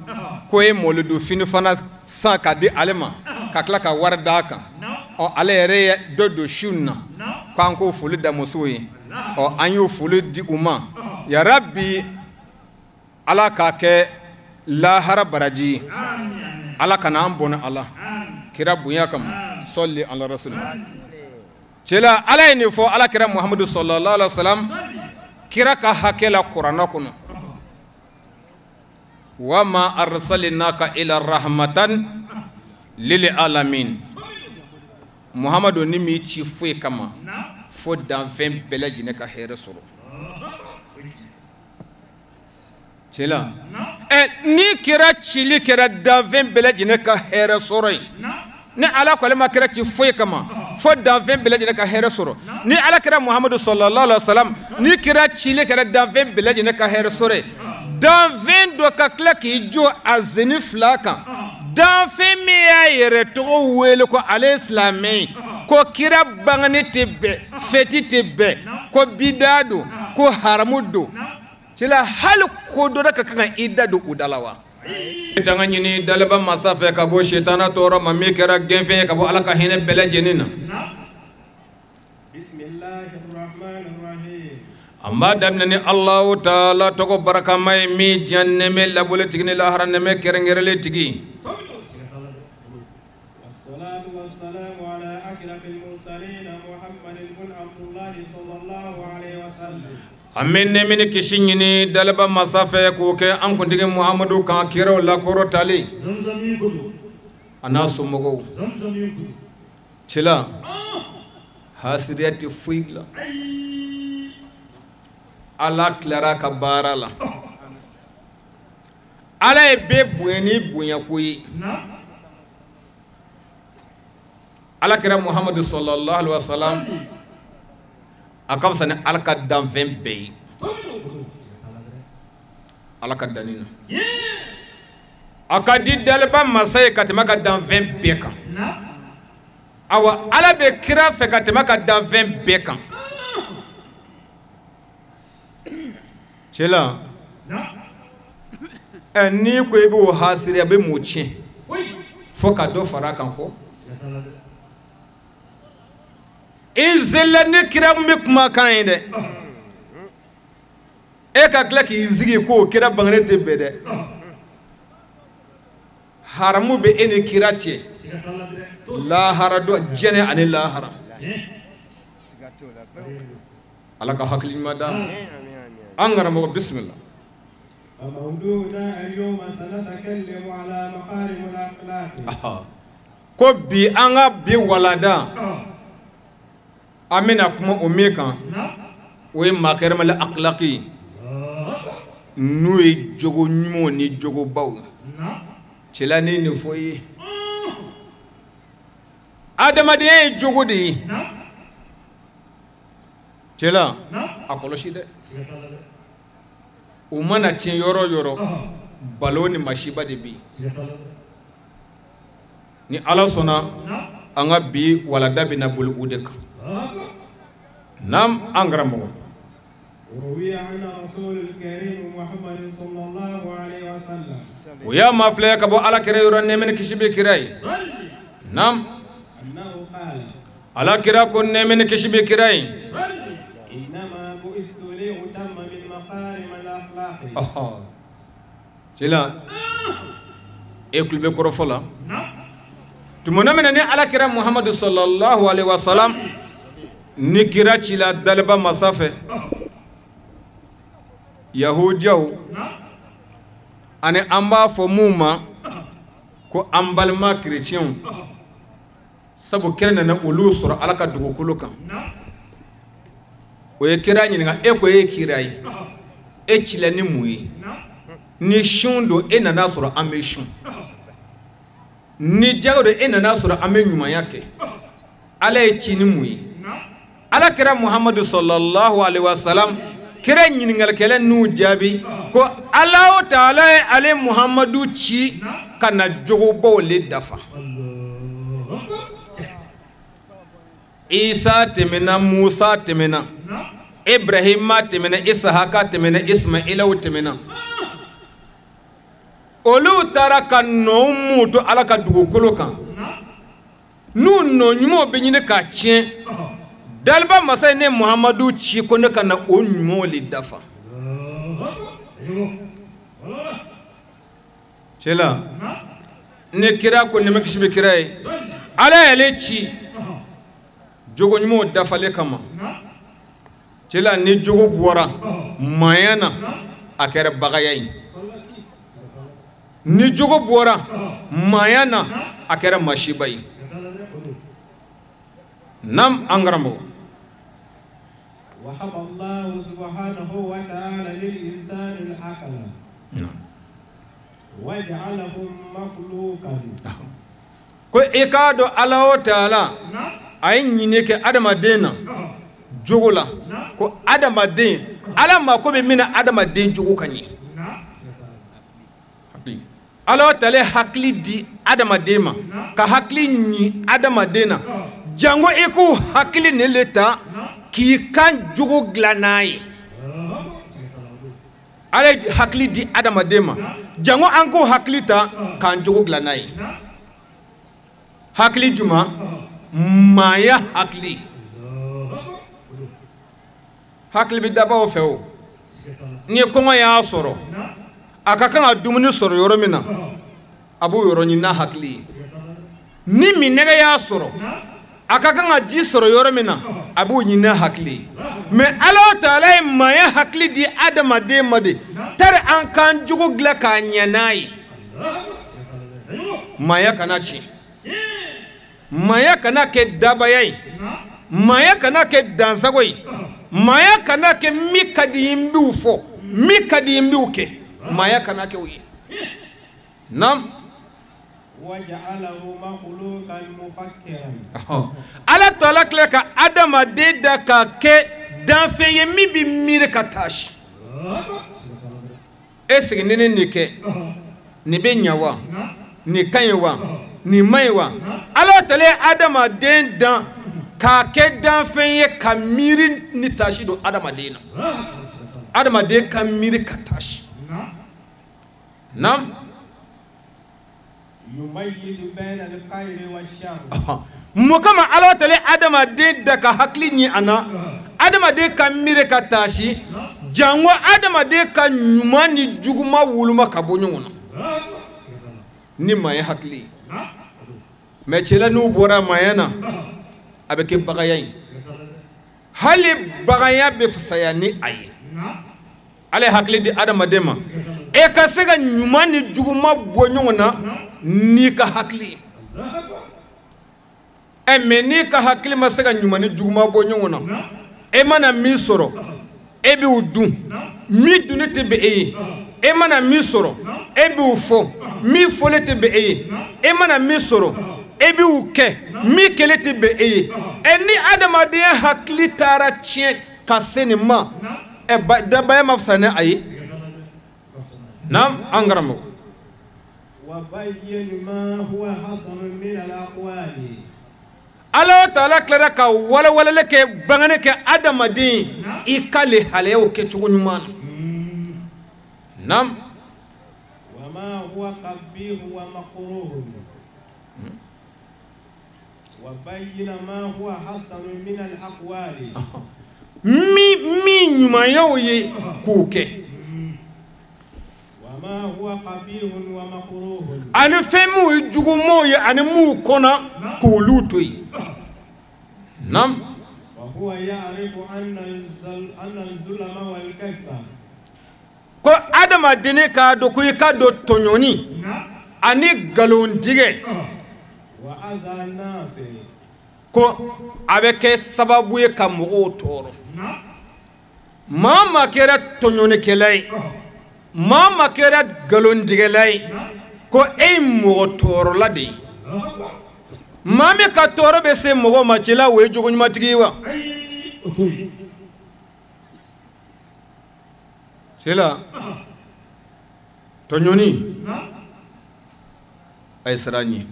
ko ye mɔlidu fini fana san ka di ale ma ka tila ka wari d'a kan ɔ ale yɛrɛ ye dɔ don su in na k'an k'o foli da musow ye ɔ an y'o foli di u ma yarabi Ala k'a kɛ lahara baraji ye Ala kana an bɔnɛ a la kira bonya kama sɔli ala rasul cɛla Ala ye nin fɔ Ala kira Muhamadu sallallahu alaihi wa sallam kira ka hakɛ la kuranɛ kɔnɔ wa ma arsalinaka ila rahmatan lil alamin Muhamadu ni m'i ci foyi kama fo danfɛn bɛɛ lajɛlen ka hɛrɛ sɔrɔ cɛla ɛ ni kira cili kɛra danfɛn bɛɛ lajɛlen ka hɛrɛ sɔrɔ ye ni Ala ko ale ma kira ci foyi kama Fo danfɛn bɛɛ lajɛlen ka hɛrɛ sɔrɔ. Ni ala kɛra Muhamadu sallallahu alaihi wasallam, ni kira cilen kɛra danfɛn bɛɛ lajɛlen ka hɛrɛ sɔrɔ ye. Danfɛn dɔ ka tila k'i jɔ a senni fila kan. Danfɛn min y'a yɛrɛ tɔgɔ wele ko ale ye silamɛ ye, ko kira bangani tɛ bɛn, fɛti tɛ bɛn, ko bida don, ko haramu don. Cela hali ko dɔ ka kan ka i da don o da la wa? Tanga ɲini dalaba masa fɛ ka bɔ setana tɔɔrɔ ma min kɛra gɛnfɛn ye ka bɔ ala ka hinɛ bɛɛ lajɛlen na. An b'a daminɛ ni Alahu taala tɔgɔ barakama ye min diɲɛ nɛmɛ labɔlen tigi ni lahara nɛmɛ kɛrɛnkɛrɛnlen tigi. An bɛ nɛmɛ ni kisi ɲini dalaba masa fɛ k'o kɛ an kuntigi Muhamadu kan kiraw lakɔrɔtalen a n'a somɔgɔw. Cila hasiriya tɛ foyi dilan. Ala tilara ka baara la. Ala ye bɛɛ bonya ni bonyako ye. Ala kɛra Muhamadu sallallahu alaihi wa sallam a ka fisa ni ala ka danfɛn bɛɛ ye. Ala ka danni na. A ka di daliba masa ye ka tɛmɛ ka danfɛn bɛɛ kan. Awa ala bɛ kira fɛ ka tɛmɛ ka danfɛn bɛɛ kan. Cela n'i ko i b'o hasiri a bɛ mun tiɲɛ fo ka dɔ fara a kan kɔ. I zela ni kira min bɛ kumakan ye dɛ, e ka tila k'i sigi k'o kira bangenen tɛ bɛn dɛ. Haramu bɛ e ni kira cɛ lahara dɔ jɛnɛ ani lahara. Ala ka hakili ɲuman d'an ma. An karamɔgɔ bisimila. Ko bi an ka bi walanda an bɛna kuma o min kan, o ye makɛrɛmali akilaki n'o ye jogo ɲumanw ni jogobaw ye. Cɛla ne ye nin fɔ i ye. Adamadenya ye jogo de ye. Cɛla a kɔlɔsi dɛ. O mana tiɲɛ yɔrɔ o yɔrɔ, balo ni masiba de bɛ yen. Ni ala sɔnna an ka bi walanda bɛna boli o de kan. Naam an karamɔgɔ. O y'a mafilɛ ka bɔ ala kira yɔrɔ nɛɛmɛ ni kisi bɛ kira ye. Naam ala kira ko nɛɛmɛ ni kisi bɛ kira ye. Cela e tulo bɛ kɔrɔfɔ la. Tuma min na ni ala kira Muhamadu sallallahu alaihi wa sallam ni kira cila daliba masa fɛ, yahudiyaw ani an b'a fɔ mun ma ko an balima kerecɛnw, sabu kira nana olu sɔrɔ ala ka dugukolo kan. O ye kira ɲininka, e ko e ye kira ye, e cila ni mun ye? Ni sun don e nana sɔrɔ an bɛ sun, ni jago don e nana sɔrɔ an bɛ ɲumanya kɛ, ala ye ci ni mun ye? Ala kɛra Muhamadu sallallahu alaihi wa sallam kira ɲininkalikɛla n'u jaabi ko Alahu taala ye ale Muhamadu ci ka na jogobaw le dafa. Isa tɛmɛna, Musa tɛmɛna, Ibrahima tɛmɛna, Isahaka tɛmɛna, Ismailaw tɛmɛna. Olu taara ka nɔ mun to ala ka dugukolo kan, n'u nɔ ɲumanw bɛ ɲini k'a tiɲɛ. Daliba masa ye ne Muhamadu ci ko ne ka na o ɲumanw le dafa. Cela ne kira ko nɛmɛ kisi bɛ kira ye, ala y'ale ci jogo ɲumanw dafalen kama. Cela ni jogo bɔra maaya na a kɛra bagaya ye, ni jogo bɔra maaya na a kɛra masiba ye. Nam an karamɔgɔ. Ko i k'a dɔn Alahu taala A ye ɲini kɛ adamaden na jogo la ko adamaden ala mako bɛ min na adamaden jogo ka ɲɛ. Ala tale hakili di adamaden ma ka hakili ɲi adamaden na jango i k'u hakili nin le ta k'i kan jogo dilan n'a ye. Ala ye hakili di adamaden ma jango an k'o hakili ta k'an jogo dilan n'a ye. Hakili juma maaya hakili. Hakili bɛ dabaw fɛ o. Ni kɔngɔ y'a sɔrɔ a ka kan ka dumuni sɔrɔ yɔrɔ min na a b'o yɔrɔ ɲini n'a hakili ye. Ni minnɛgɛ y'a sɔrɔ a ka kan ka ji sɔrɔ yɔrɔ min na a b'o ɲini n'a hakili ye. Mais Ala taala ye maaya hakili di adamaden ma de tari an k'an jogo dilan k'a ɲɛ n'a ye. Maaya kana tiɲɛ. Maaya kana kɛ dabaya ye. Maaya kana kɛ dansago ye. Maaya kana kɛ min ka di n b'u fɔ min ka di n b'u kɛ. Maaya kana kɛ o ye. Naam. Ala taala tila ka adamaden da k'a kɛ danfɛn ye min bɛ miiri ka taasi. E sigi ni nin kɛ nin bɛ ɲɛ wa nin ka ɲi wa nin man ɲi wa. Ala taala ye adamaden dan k'a kɛ danfɛn ye ka miiri ni taasi don adamaden na. Adamaden ka miiri ka taasi. Naam. Mun kama Ala taala ye adamaden da ka hakili ɲi a na adamaden ka miiri ka taasi jango adamaden ka ɲuman ni juguman woloma ka bɔ ɲɔgɔn na ni maa ye hakili ye. Mais cɛla n'u bɔra maaya na a bɛ kɛ baganya ye. Hali baganya bɛ fisaya ni a ye. Ala ye hakili di adamaden ma e ka se ka ɲuman ni juguman bɔ ɲɔgɔn na n'i ka hakili ye. Ɛ mais n'i ka hakili ma se ka ɲuman ni juguman bɔ ɲɔgɔn na e mana min sɔrɔ e b'o dun min dunni tɛ bɛn e ye. E mana min sɔrɔ e b'o fɔ min fɔlen tɛ bɛn e ye. E mana min sɔrɔ e b'o kɛ min kɛlen tɛ bɛn e ye. Ɛ ni adamadenya hakili taara tiɲɛ ka se nin ma ɛ dabaya ma fisa ni a ye. Naam an karamɔgɔ. Ala taala tilara ka walawalali kɛ bangani kɛ adamaden i ka lehalayaw kɛ cogo ɲuman na. Naam. Min ɲumanyaw ye k'o kɛ. Ani fɛn minnu ye jugumanw ye ani minnu kɔnna k'olu to yen. Naam. Ko adamaden k'a dɔn ko i ka dɔn tɔɲɔni ani nkalontigɛ ko a bɛ kɛ sababu ye ka mɔgɔw tɔɔrɔ. Maa o maa kɛra tɔɲɔnikɛla ye maa o maa kɛra nkalontigɛla ye ko e ye mɔgɔ tɔɔrɔla de ye. Maa min ka tɔɔrɔ bɛ se mɔgɔ ma cɛla o ye jogoɲumantigi ye wa? Cɛla tɔɲɔni a ye siran ɲɛ.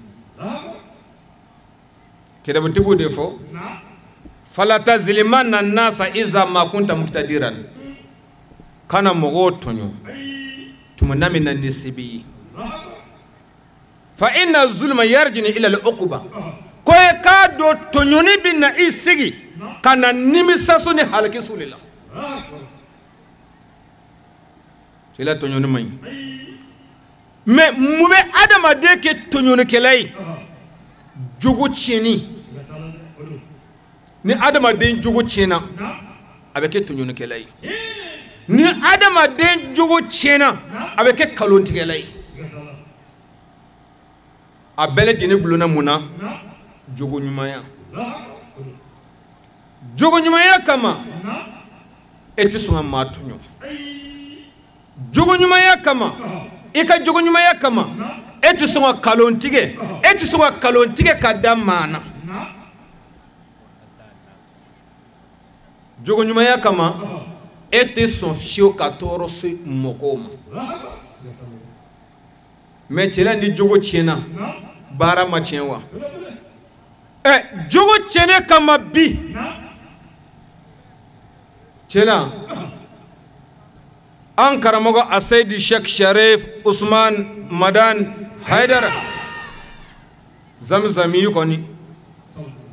Kɛrɛbutigiw de fɔ fala tazlimanna nasa iza ma kunta muqtadiran kana mɔgɔw tɔɲɔ tuma na min na ni se b'i ye. Fa inna zulma yarjini ila al-uquba ko e k'a dɔn tɔɲɔni bɛ na i sigi ka na nimisaso ni halakiso de la. Cɛla tɔɲɔni man ɲi. Mais mun bɛ adamaden kɛ tɔɲɔnikɛla ye? Jogo tiɲɛni. Ni adamaden jogo tiɲɛna a bɛ kɛ tɔɲɔnikɛla ye. Ni adamaden jogo tiɲɛna a bɛ kɛ nkalontigɛla ye. A bɛɛ lajɛlen gulonna mun na? Jogo ɲumanya. Jogo ɲumanya kama e tɛ sɔn ka maa tɔɲɔ. Jogo ɲumanya kama i ka jogo ɲumanya kama e tɛ sɔn ka nkalon tigɛ e tɛ sɔn ka nkalon tigɛ ka da maa na. Jogo ɲumanya kama e tɛ sɔn fiyewu ka tɔɔrɔ se mɔgɔw ma. Mais cɛla ni jogo tiɲɛna, baara ma tiɲɛ wa? Ɛ jogo tiɲɛnen kama bi cɛla an karamɔgɔ Aseyidi Sheikh Sharif Usman Madan Haidara Zamzami kɔni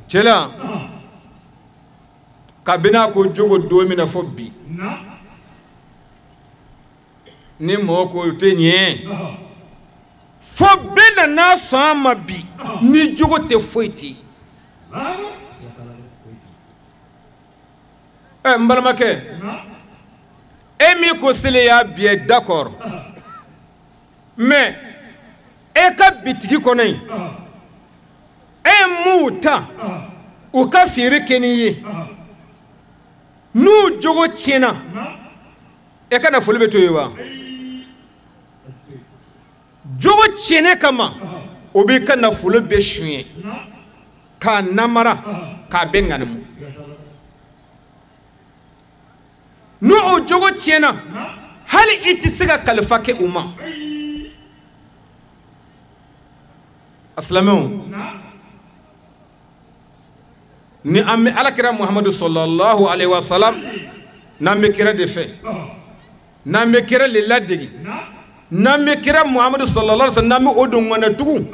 cɛla kabini a ko jogo don min na fo bi ni mɔgɔ ko tɛ ɲɛ fo bɛɛ nana sɔn a ma bi ni jogo tɛ foyi tɛ. Ɛ n balimakɛ e min ko seli y'a bi ye d'accord mais e ka bitigi kɔnɔ yen e ye mun ta u ka feere kɛ n'i ye n'u jogo tiɲɛna e ka nafolo bɛ to yen wa? Jogo tiɲɛnen kama o b'i ka nafolo bɛɛ suɲɛ k'a namara k'a bɛɛ ŋanimu. N'o o jogo tiɲɛna hali i tɛ se ka kalifa kɛ u ma. A silamɛw ni an bɛ alakira Muhamadu sallallahu alaihi wa salam n'an bɛ kira de fɛ n'an bɛ kira le ladege n'an bɛ kira Muhamadu sallallahu alaihi wa sallam n'an bɛ o don ŋɔnɛ tugun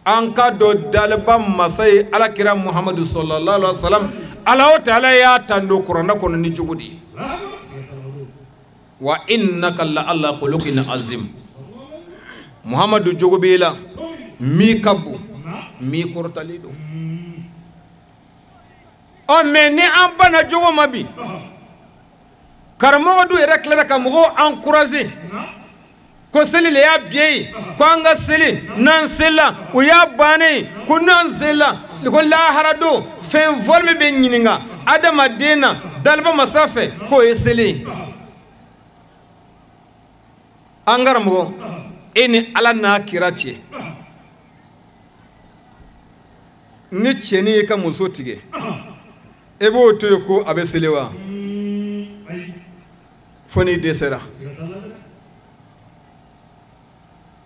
an ka dɔn daliba masa ye alakira Muhamadu sallallahu alaihi wa sallam Ala o taala y'a tando kuranɛ kɔnɔ ni jogo de ye. Wa innaka la ala khuluqin azim. Muhamadu jogo b'e la min ka bon min kɔrɔtalen don. Ɔ mais ni an banna jogo ma bi karamɔgɔ dun yɛrɛ tilara ka mɔgɔw encourager ko seli le y'a biye ye ko an ka seli n'an selila o y'a bannen ye ko n'an selila ko lahara don fɛn fɔlɔ min bɛ ɲininka adamaden na daliba masa fɛ k'o ye seli ye. An karamɔgɔ e ni Ala n'a kira cɛ ni cɛnin y'i ka muso tigɛ e b'o to yen ko a bɛ seli wa? Fo n'i dɛsɛra.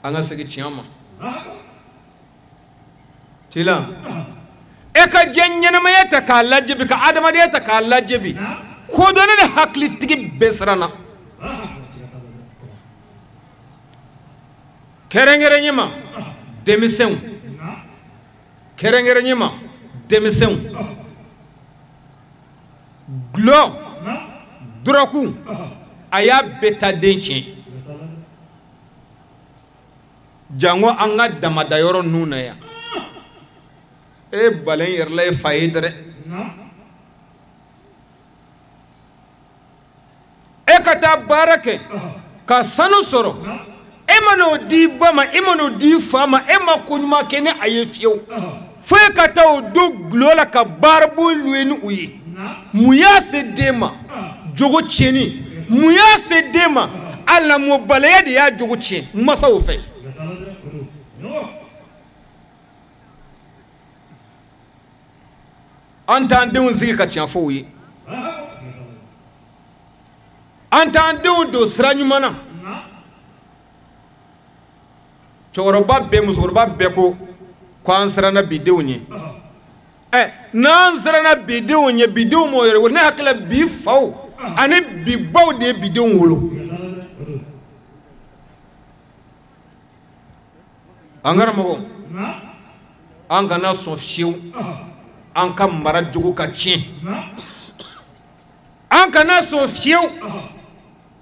An ka segin tiɲɛ ma. Cila e ka diɲɛ ɲɛnamaya ta k'a lajɛ bi ka adamadenya ta k'a lajɛ bi kodɔnnen ni hakilitigi bɛɛ siranna. Kɛrɛnkɛrɛn ma denmisɛnw kɛrɛnkɛrɛn ma denmisɛnw gulɔ dɔrɔku a y'a bɛɛ ta den tiɲɛ. Jango an ka damada yɔrɔ ninnu na yan e balen yɛrɛ la ye fa ye dɛrɛ e ka taa baara kɛ ka sanu sɔrɔ e ma n'o di ba ma e ma n'o di fa ma e ma ko ɲuman kɛ ni a ye fiyewu fo e ka taa o don gulɔ la ka baarabon luwe ni u ye. Mun y'a se den ma? Jogo tiɲɛni. Mun y'a se den ma? A lamɔbaliya de y'a jogo tiɲɛ masaw fɛ. An t'an denw sigi ka tiɲɛ fɔ u ye. An t'an denw don sira ɲuman na. Cɛkɔrɔba bɛɛ musokɔrɔba bɛɛ ko ko an siranna bi denw ɲɛ. Ɛ n'an siranna bi denw ɲɛ bi denw m'o yɛrɛ wolo ne hakili la bi faw ani bi baw de ye bi denw wolo. An karamɔgɔ an kana sɔn fiyewu an ka mara jogo ka tiɲɛ. An kana sɔn fiyewu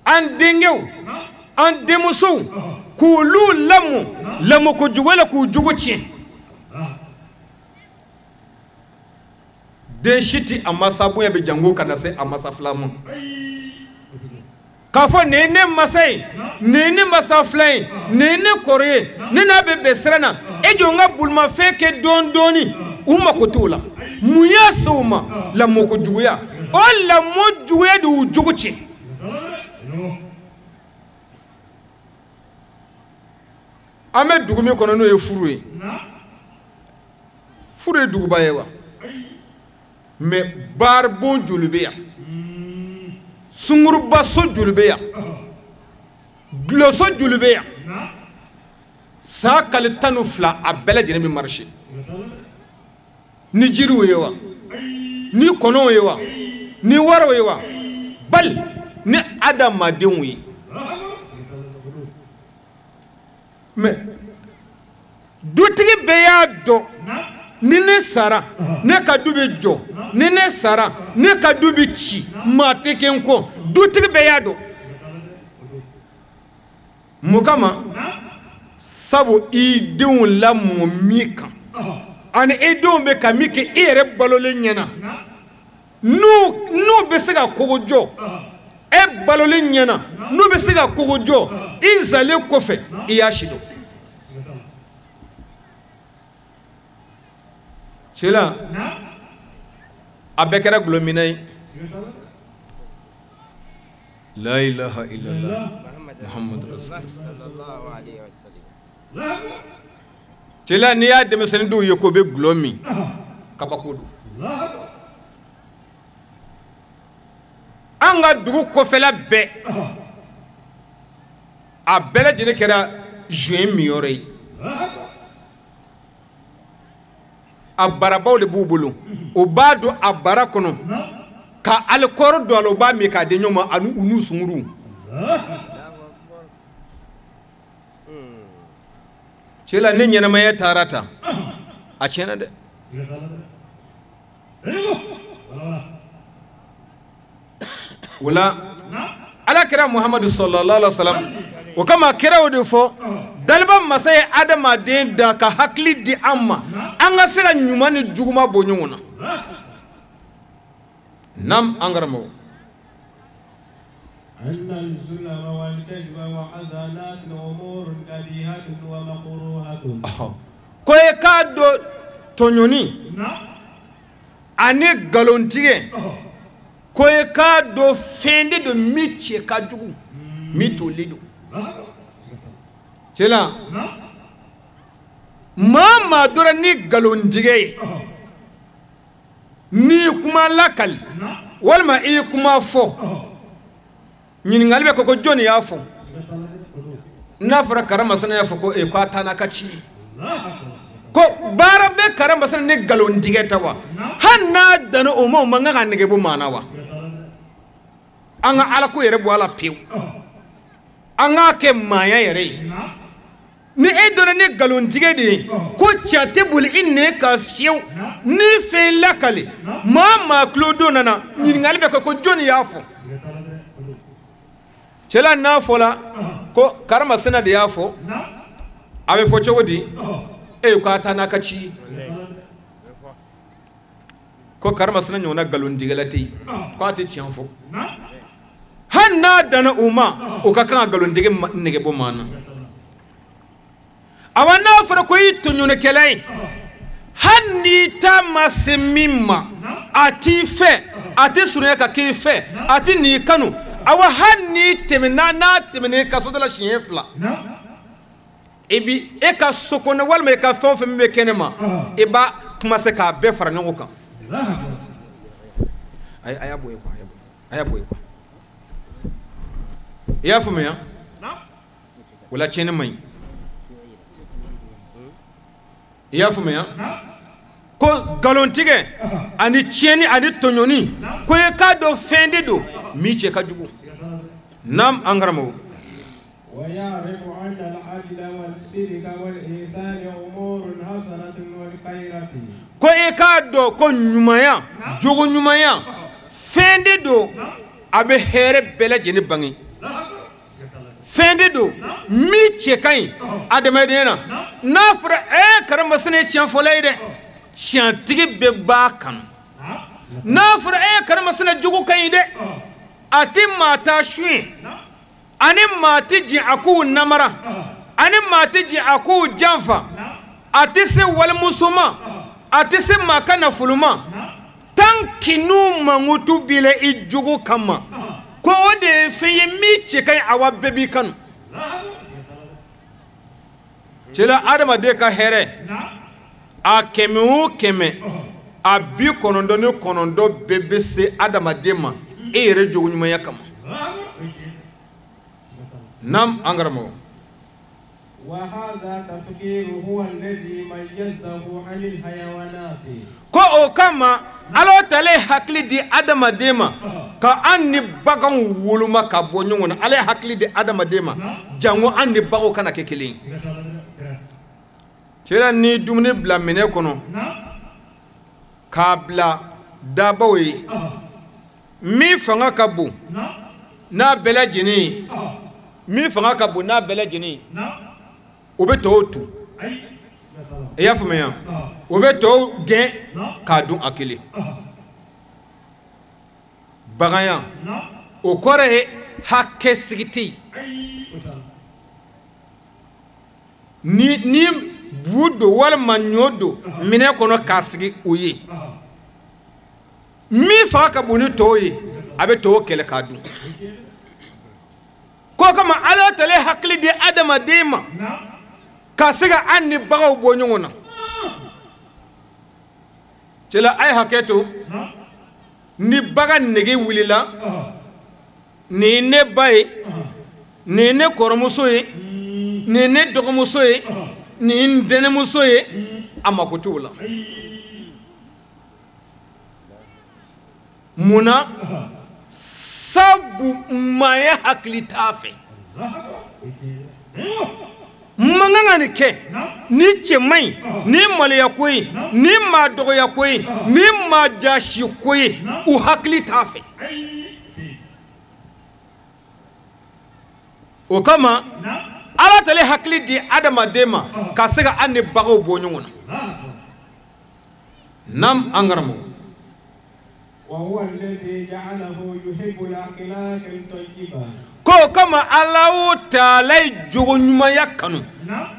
an denkɛw an denmusow k'olu lamɔ lamɔkojugu la k'u jogo tiɲɛ. Den si tɛ a masa bonya bɛ jango ka na se a masa fila ma. K'a fɔ nin ye ne masa ye nin ye ne masa fila ye nin ye ne kɔrɔ ye ne n'a bɛ bɛn sira na e jɔ n ka bolimafɛn kɛ dɔɔni dɔɔni u mako t'o la. Mun y'a se o ma? Lamɔkojuguya. O lamɔ juguya de y'u jogo tiɲɛ. An bɛ dugu min kɔnɔ n'o ye furu ye. Furu ye duguba ye wa? Mais baaribon joli bɛ yan, sungurubaso joli bɛ yan, dulɔso joli bɛ yan? San kalo 12 a bɛɛ lajɛlen bɛ marché. Ni jiriw ye wa, ni kɔnɔw ye wa, ni waraw ye wa, bali ni adamadenw ye. Mais dutigi bɛɛ y'a dɔn ni ne sara ne ka du bɛ jɔ, ni ne sara ne ka du bɛ ci, maa tɛ kɛ n kɔ. Dutigi bɛɛ y'a dɔn. Mun kama? Sabu i denw lamɔ min kan ani i denw bɛ ka min kɛ i yɛrɛ balolen ɲɛna, n'u bɛ se ka kogo jɔ e balolen ɲɛna, n'u bɛ se ka kogo jɔ i zalen kɔfɛ, i y'a si dɔn. Cɛla a bɛɛ kɛra gulɔminɛ ye. La ilaha illallah Muhammadu rasulullah. Cɛla n'i y'a denmisɛnnin dɔw ye k'o bɛ gulɔ min, kabako don. An ka dugu kɔfɛla bɛɛ, a bɛɛ lajɛlen kɛra joint minyɔrɔ ye. A barabaw de b'u bolo, u b'a don a bara kɔnɔ ka alikɔri don a la, u b'a min k'a di ɲɔgɔn ma ani u n'u sunkuruw. Cɛla ne ɲɛnamaya taara tan, a tiɲɛna dɛ. O la ala kira Muhamadu sallallahu alaihi wa sallam, o kama kira o de fɔ daliba masa ye adamaden da ka hakili di an ma, an ka se ka ɲuman ni juguman bɔ ɲɔgɔn na. Nam an karamɔgɔ. Ko e k'a dɔn tɔɲɔni ani nkalontigɛ, ko e k'a dɔn fɛn de don min cɛ ka jugu, min tolen don. Cɛla maa maa dɔrɔn ni nkalontigɛ ye, n'i ye kuma lakali walima i ye kuma fɔ, ɲininkali bɛ kɛ ko jɔnni y'a fɔ? N'a fɔra karamasina y'a fɔ ko ee k'a taa n'a ka ci ye, ko baara bɛ karamasina ni nkalontigɛ ta wa? Hali n'a danna o ma, o man kan ka nege bɔ maa na wa? An ka alako yɛrɛ bɔ a la pewu, an k'a kɛ maaya yɛrɛ ye. Ni e donna ni nkalontigɛ de ye, ko cɛ tɛ boli i nɛn kan fiyewu. Ni fɛn lakale maa maa tulo don nana, ɲininkali bɛ kɛ ko jɔnni y'a fɔ? Cɛla n'a fɔla ko karamasina de y'a fɔ, a bɛ fɔ cogo di? E k'a taa n'a ka ci ye, ko karamasina ɲɔgɔnna nkalontigɛla tɛ yen, k'a tɛ tiɲɛ fɔ. Hali n'a danna o ma, o ka kan ka nkalontigɛ nege bɔ maa na. Awa n'a fɔra ko i tɔɲɔnikɛla ye, hali n'i ta ma se min ma, a t'i fɛ, a tɛ surunya ka k'i fɛ, a tɛ n'i kanu. Awa hali n'i tɛmɛna, n'a tɛmɛna i ka so da la siɲɛ 2, i bi e ka so kɔnɔ walima i ka fɛn o fɛn min bɛ kɛnɛ ma, i b'a commencer k'a bɛɛ fara ɲɔgɔn kan. A y'a bɔ yen quoi, a y'a bɔ yen quoi. I y'a faamuya? O la tiɲɛni man ɲi. I y'a faamuya? Ko nkalontigɛ ani tiɲɛni ani tɔɲɔni, ko i k'a dɔn fɛn de don min cɛ ka jugu. Nam an karamɔgɔ. Ko i k'a dɔn ko ɲumanya, jogo ɲumanya fɛn de don a bɛ hɛrɛ bɛɛ lajɛlen bange. Fɛn de don min cɛ ka ɲi adamadenya na. N'a fɔra karamasina ye tiɲɛ fɔla ye dɛ, tiɲɛtigi bɛɛ b'a kanu. N'a fɔra karamasina jogo ka ɲi dɛ, a tɛ maa ta suɲɛ, ani maa tɛ jɛn a k'u namara, ani maa tɛ jɛn a k'u janfa, a tɛ se walimuso ma, a tɛ se maa ka nafolo ma, tant que n'u mankutu b'i la i jogo kama, ko o de ye fɛn ye min cɛ ka ɲi, awa bɛɛ b'i kanu. Cɛla adamaden ka hɛrɛ a 100 o 100, A 99 bɛɛ bɛ se adamaden ma e yɛrɛ jogo ɲumanya kama. Nam an karamɔgɔ. Ko o kama Ala taala ye hakili di adamaden ma ka an ni baganw woloma ka bɔ ɲɔgɔn na. Ala ye hakili di adamaden ma jango an ni baganw kana kɛ kelen ye. Cɛ ni dumuni bila minɛ kɔnɔ k'a bila dabaw ye min fanga ka bon n'a bɛɛ lajɛlen ye, min fanga ka bon n'a bɛɛ lajɛlen ye, o bɛ tɔw tu. I y'a faamuya? O bɛ tɔw gɛn k'a dun a kelen. Baganya o kɔrɔ ye hakɛ sigi tɛ yen. Ni bu don walima ɲɔ don minɛ kɔnɔ k'a sigi o ye, min fanga ka bon ni tɔw ye a bɛ tɔw kɛlɛ k'a dun. Ko kama Ala taala hakili di adamaden ma ka se ka an ni baganw bɔ ɲɔgɔn na. Cɛla a ye hakɛ to, ni bagan nege wulila, nin ye ne ba ye, nin ye ne kɔrɔmuso ye, nin ye ne dɔgɔmuso ye, nin ye n dɛnɛmuso ye, a mako t'o la. Mun na? Sabu maaya hakili t'a fɛ. Man kan ka nin kɛ, ni cɛ man ɲi, ni maloya ko ye, ni maa dɔgɔya ko ye, ni maa jasi ko ye, u hakili t'a fɛ. O kama Ala taala hakili di adamaden ma ka se ka an ni baganw bɔ ɲɔgɔn na. Nam an karamɔgɔ. Ko kama Alahu taala ye jogo ɲumanya kanu,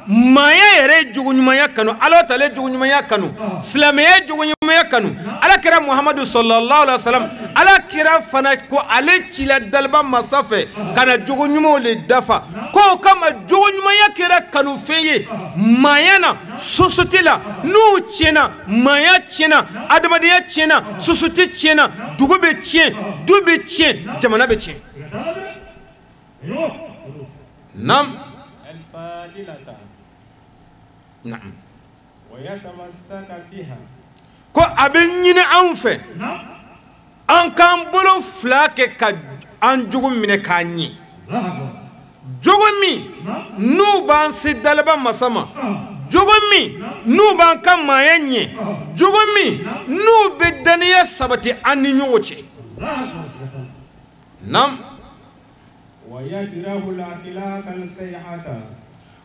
maaya yɛrɛ ye jogo ɲumanya kanu, Alahu taala ye jogo ɲumanya kanu, silamɛya ye jogo ɲumanya kanu. Ala kira Muhamadu sallallahu alaihi wa sallam, Ala kira fana ko ale cila daliba masa fɛ ka na jogo ɲumanw le dafa. Ko kama jogo ɲumanya kɛra kanufɛn ye maaya na, société la. N'u tiɲɛna, maaya tiɲɛna, adamadenya tiɲɛna, société tiɲɛna, dugu bɛ tiɲɛ, du bɛ tiɲɛ, jamana bɛ tiɲɛ. Nam. Naam. Ko a bɛ ɲini anw fɛ an k'an bolo fila kɛ ka an jogo minɛ k'a ɲɛ. Jogo min n'u b'an se daliba masa ma, jogo min n'u b'an ka maaya ɲɛ, jogo min n'u bɛ dannaya sabati an ni ɲɔgɔn cɛ. Nam.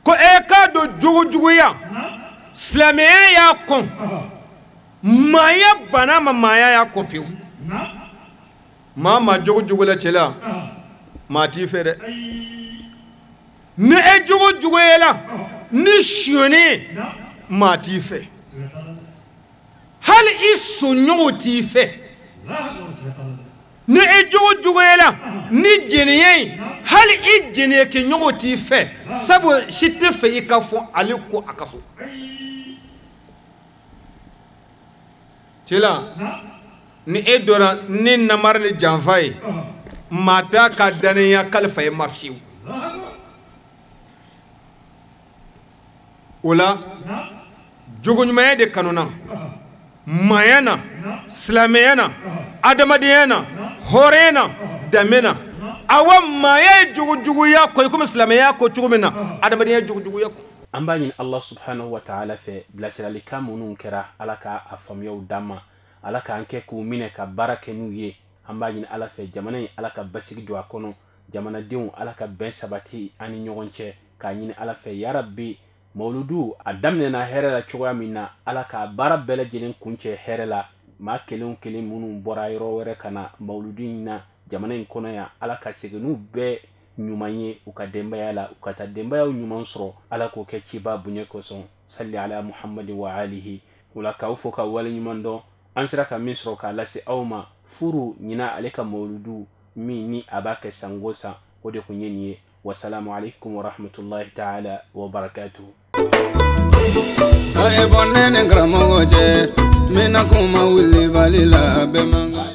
Ko e k'a dɔn jogo juguya, silamɛya y'a kɔn, maaya banna ma, maaya y'a kɔn pewu. Maa maa jogo jugu la cɛ la, maa t'i fɛ dɛ. Ni e jogo juguyala ni sonyɛni ye, maa t'i fɛ. Hali i soɲɔgɔn t'i fɛ. Ni e jogo juguyala ni jɛnɛya ye, hali i jɛnɛyakɛɲɔgɔn t'i fɛ, sabu si tɛ fɛ i ka fɔ ale ko a ka so. Cɛla ni e donna ni namara ni janfa ye, maa t'a ka dannaya kalifa e ma fiyewu. O la jogo ɲumanya de kanuna maaya na, silamɛya na, adamadenya na, hɔrɔnya na, danbe na. Awa maaya ye jogo juguya kɔ i komi silamɛya ko cogo min na, adamadenya ye jogo juguya kɔ. An b'a ɲini Allah subhanahu wa ta'ala fɛ bilasiralikan minnu kɛra, Ala ka a faamuyaw d'an ma, Ala k'an kɛ k'u minɛ ka baara kɛ n'u ye. An b'a ɲini Ala fɛ jamana in Ala ka basigi don a kɔnɔ, jamanadenw Ala ka bɛn sabati an ni ɲɔgɔn cɛ, k'a ɲini Ala fɛ yarabi mawuludu a daminɛna hɛrɛ la cogoya min na, Ala k'a baara bɛɛ lajɛlen kuncɛ hɛrɛ la. Maa kelen o kelen minnu bɔra yɔrɔ wɛrɛ ka na mawuludu in na jamana in kɔnɔ yan, Ala ka segin n'u bɛɛ ɲuman ye u ka denbaya la, u ka taa denbayaw ɲuman sɔrɔ. Ala k'o kɛ ciba bonya kosɔn. Salli ala Muhammadi wa alihi. O la k'aw fo ka wale ɲuman dɔn, an sera ka min sɔrɔ k'a lase aw ma. Furu ɲina ale ka mawuludu min ni a b'a kɛ sango san, o de kun ye nin ye. Wasalamu alaikum wa rahmatullahi ta'ala wa barakatuhu. A ye bɔ ne ni karamɔgɔ cɛ. N bɛna kuma wulibali la bɛɛ man kan.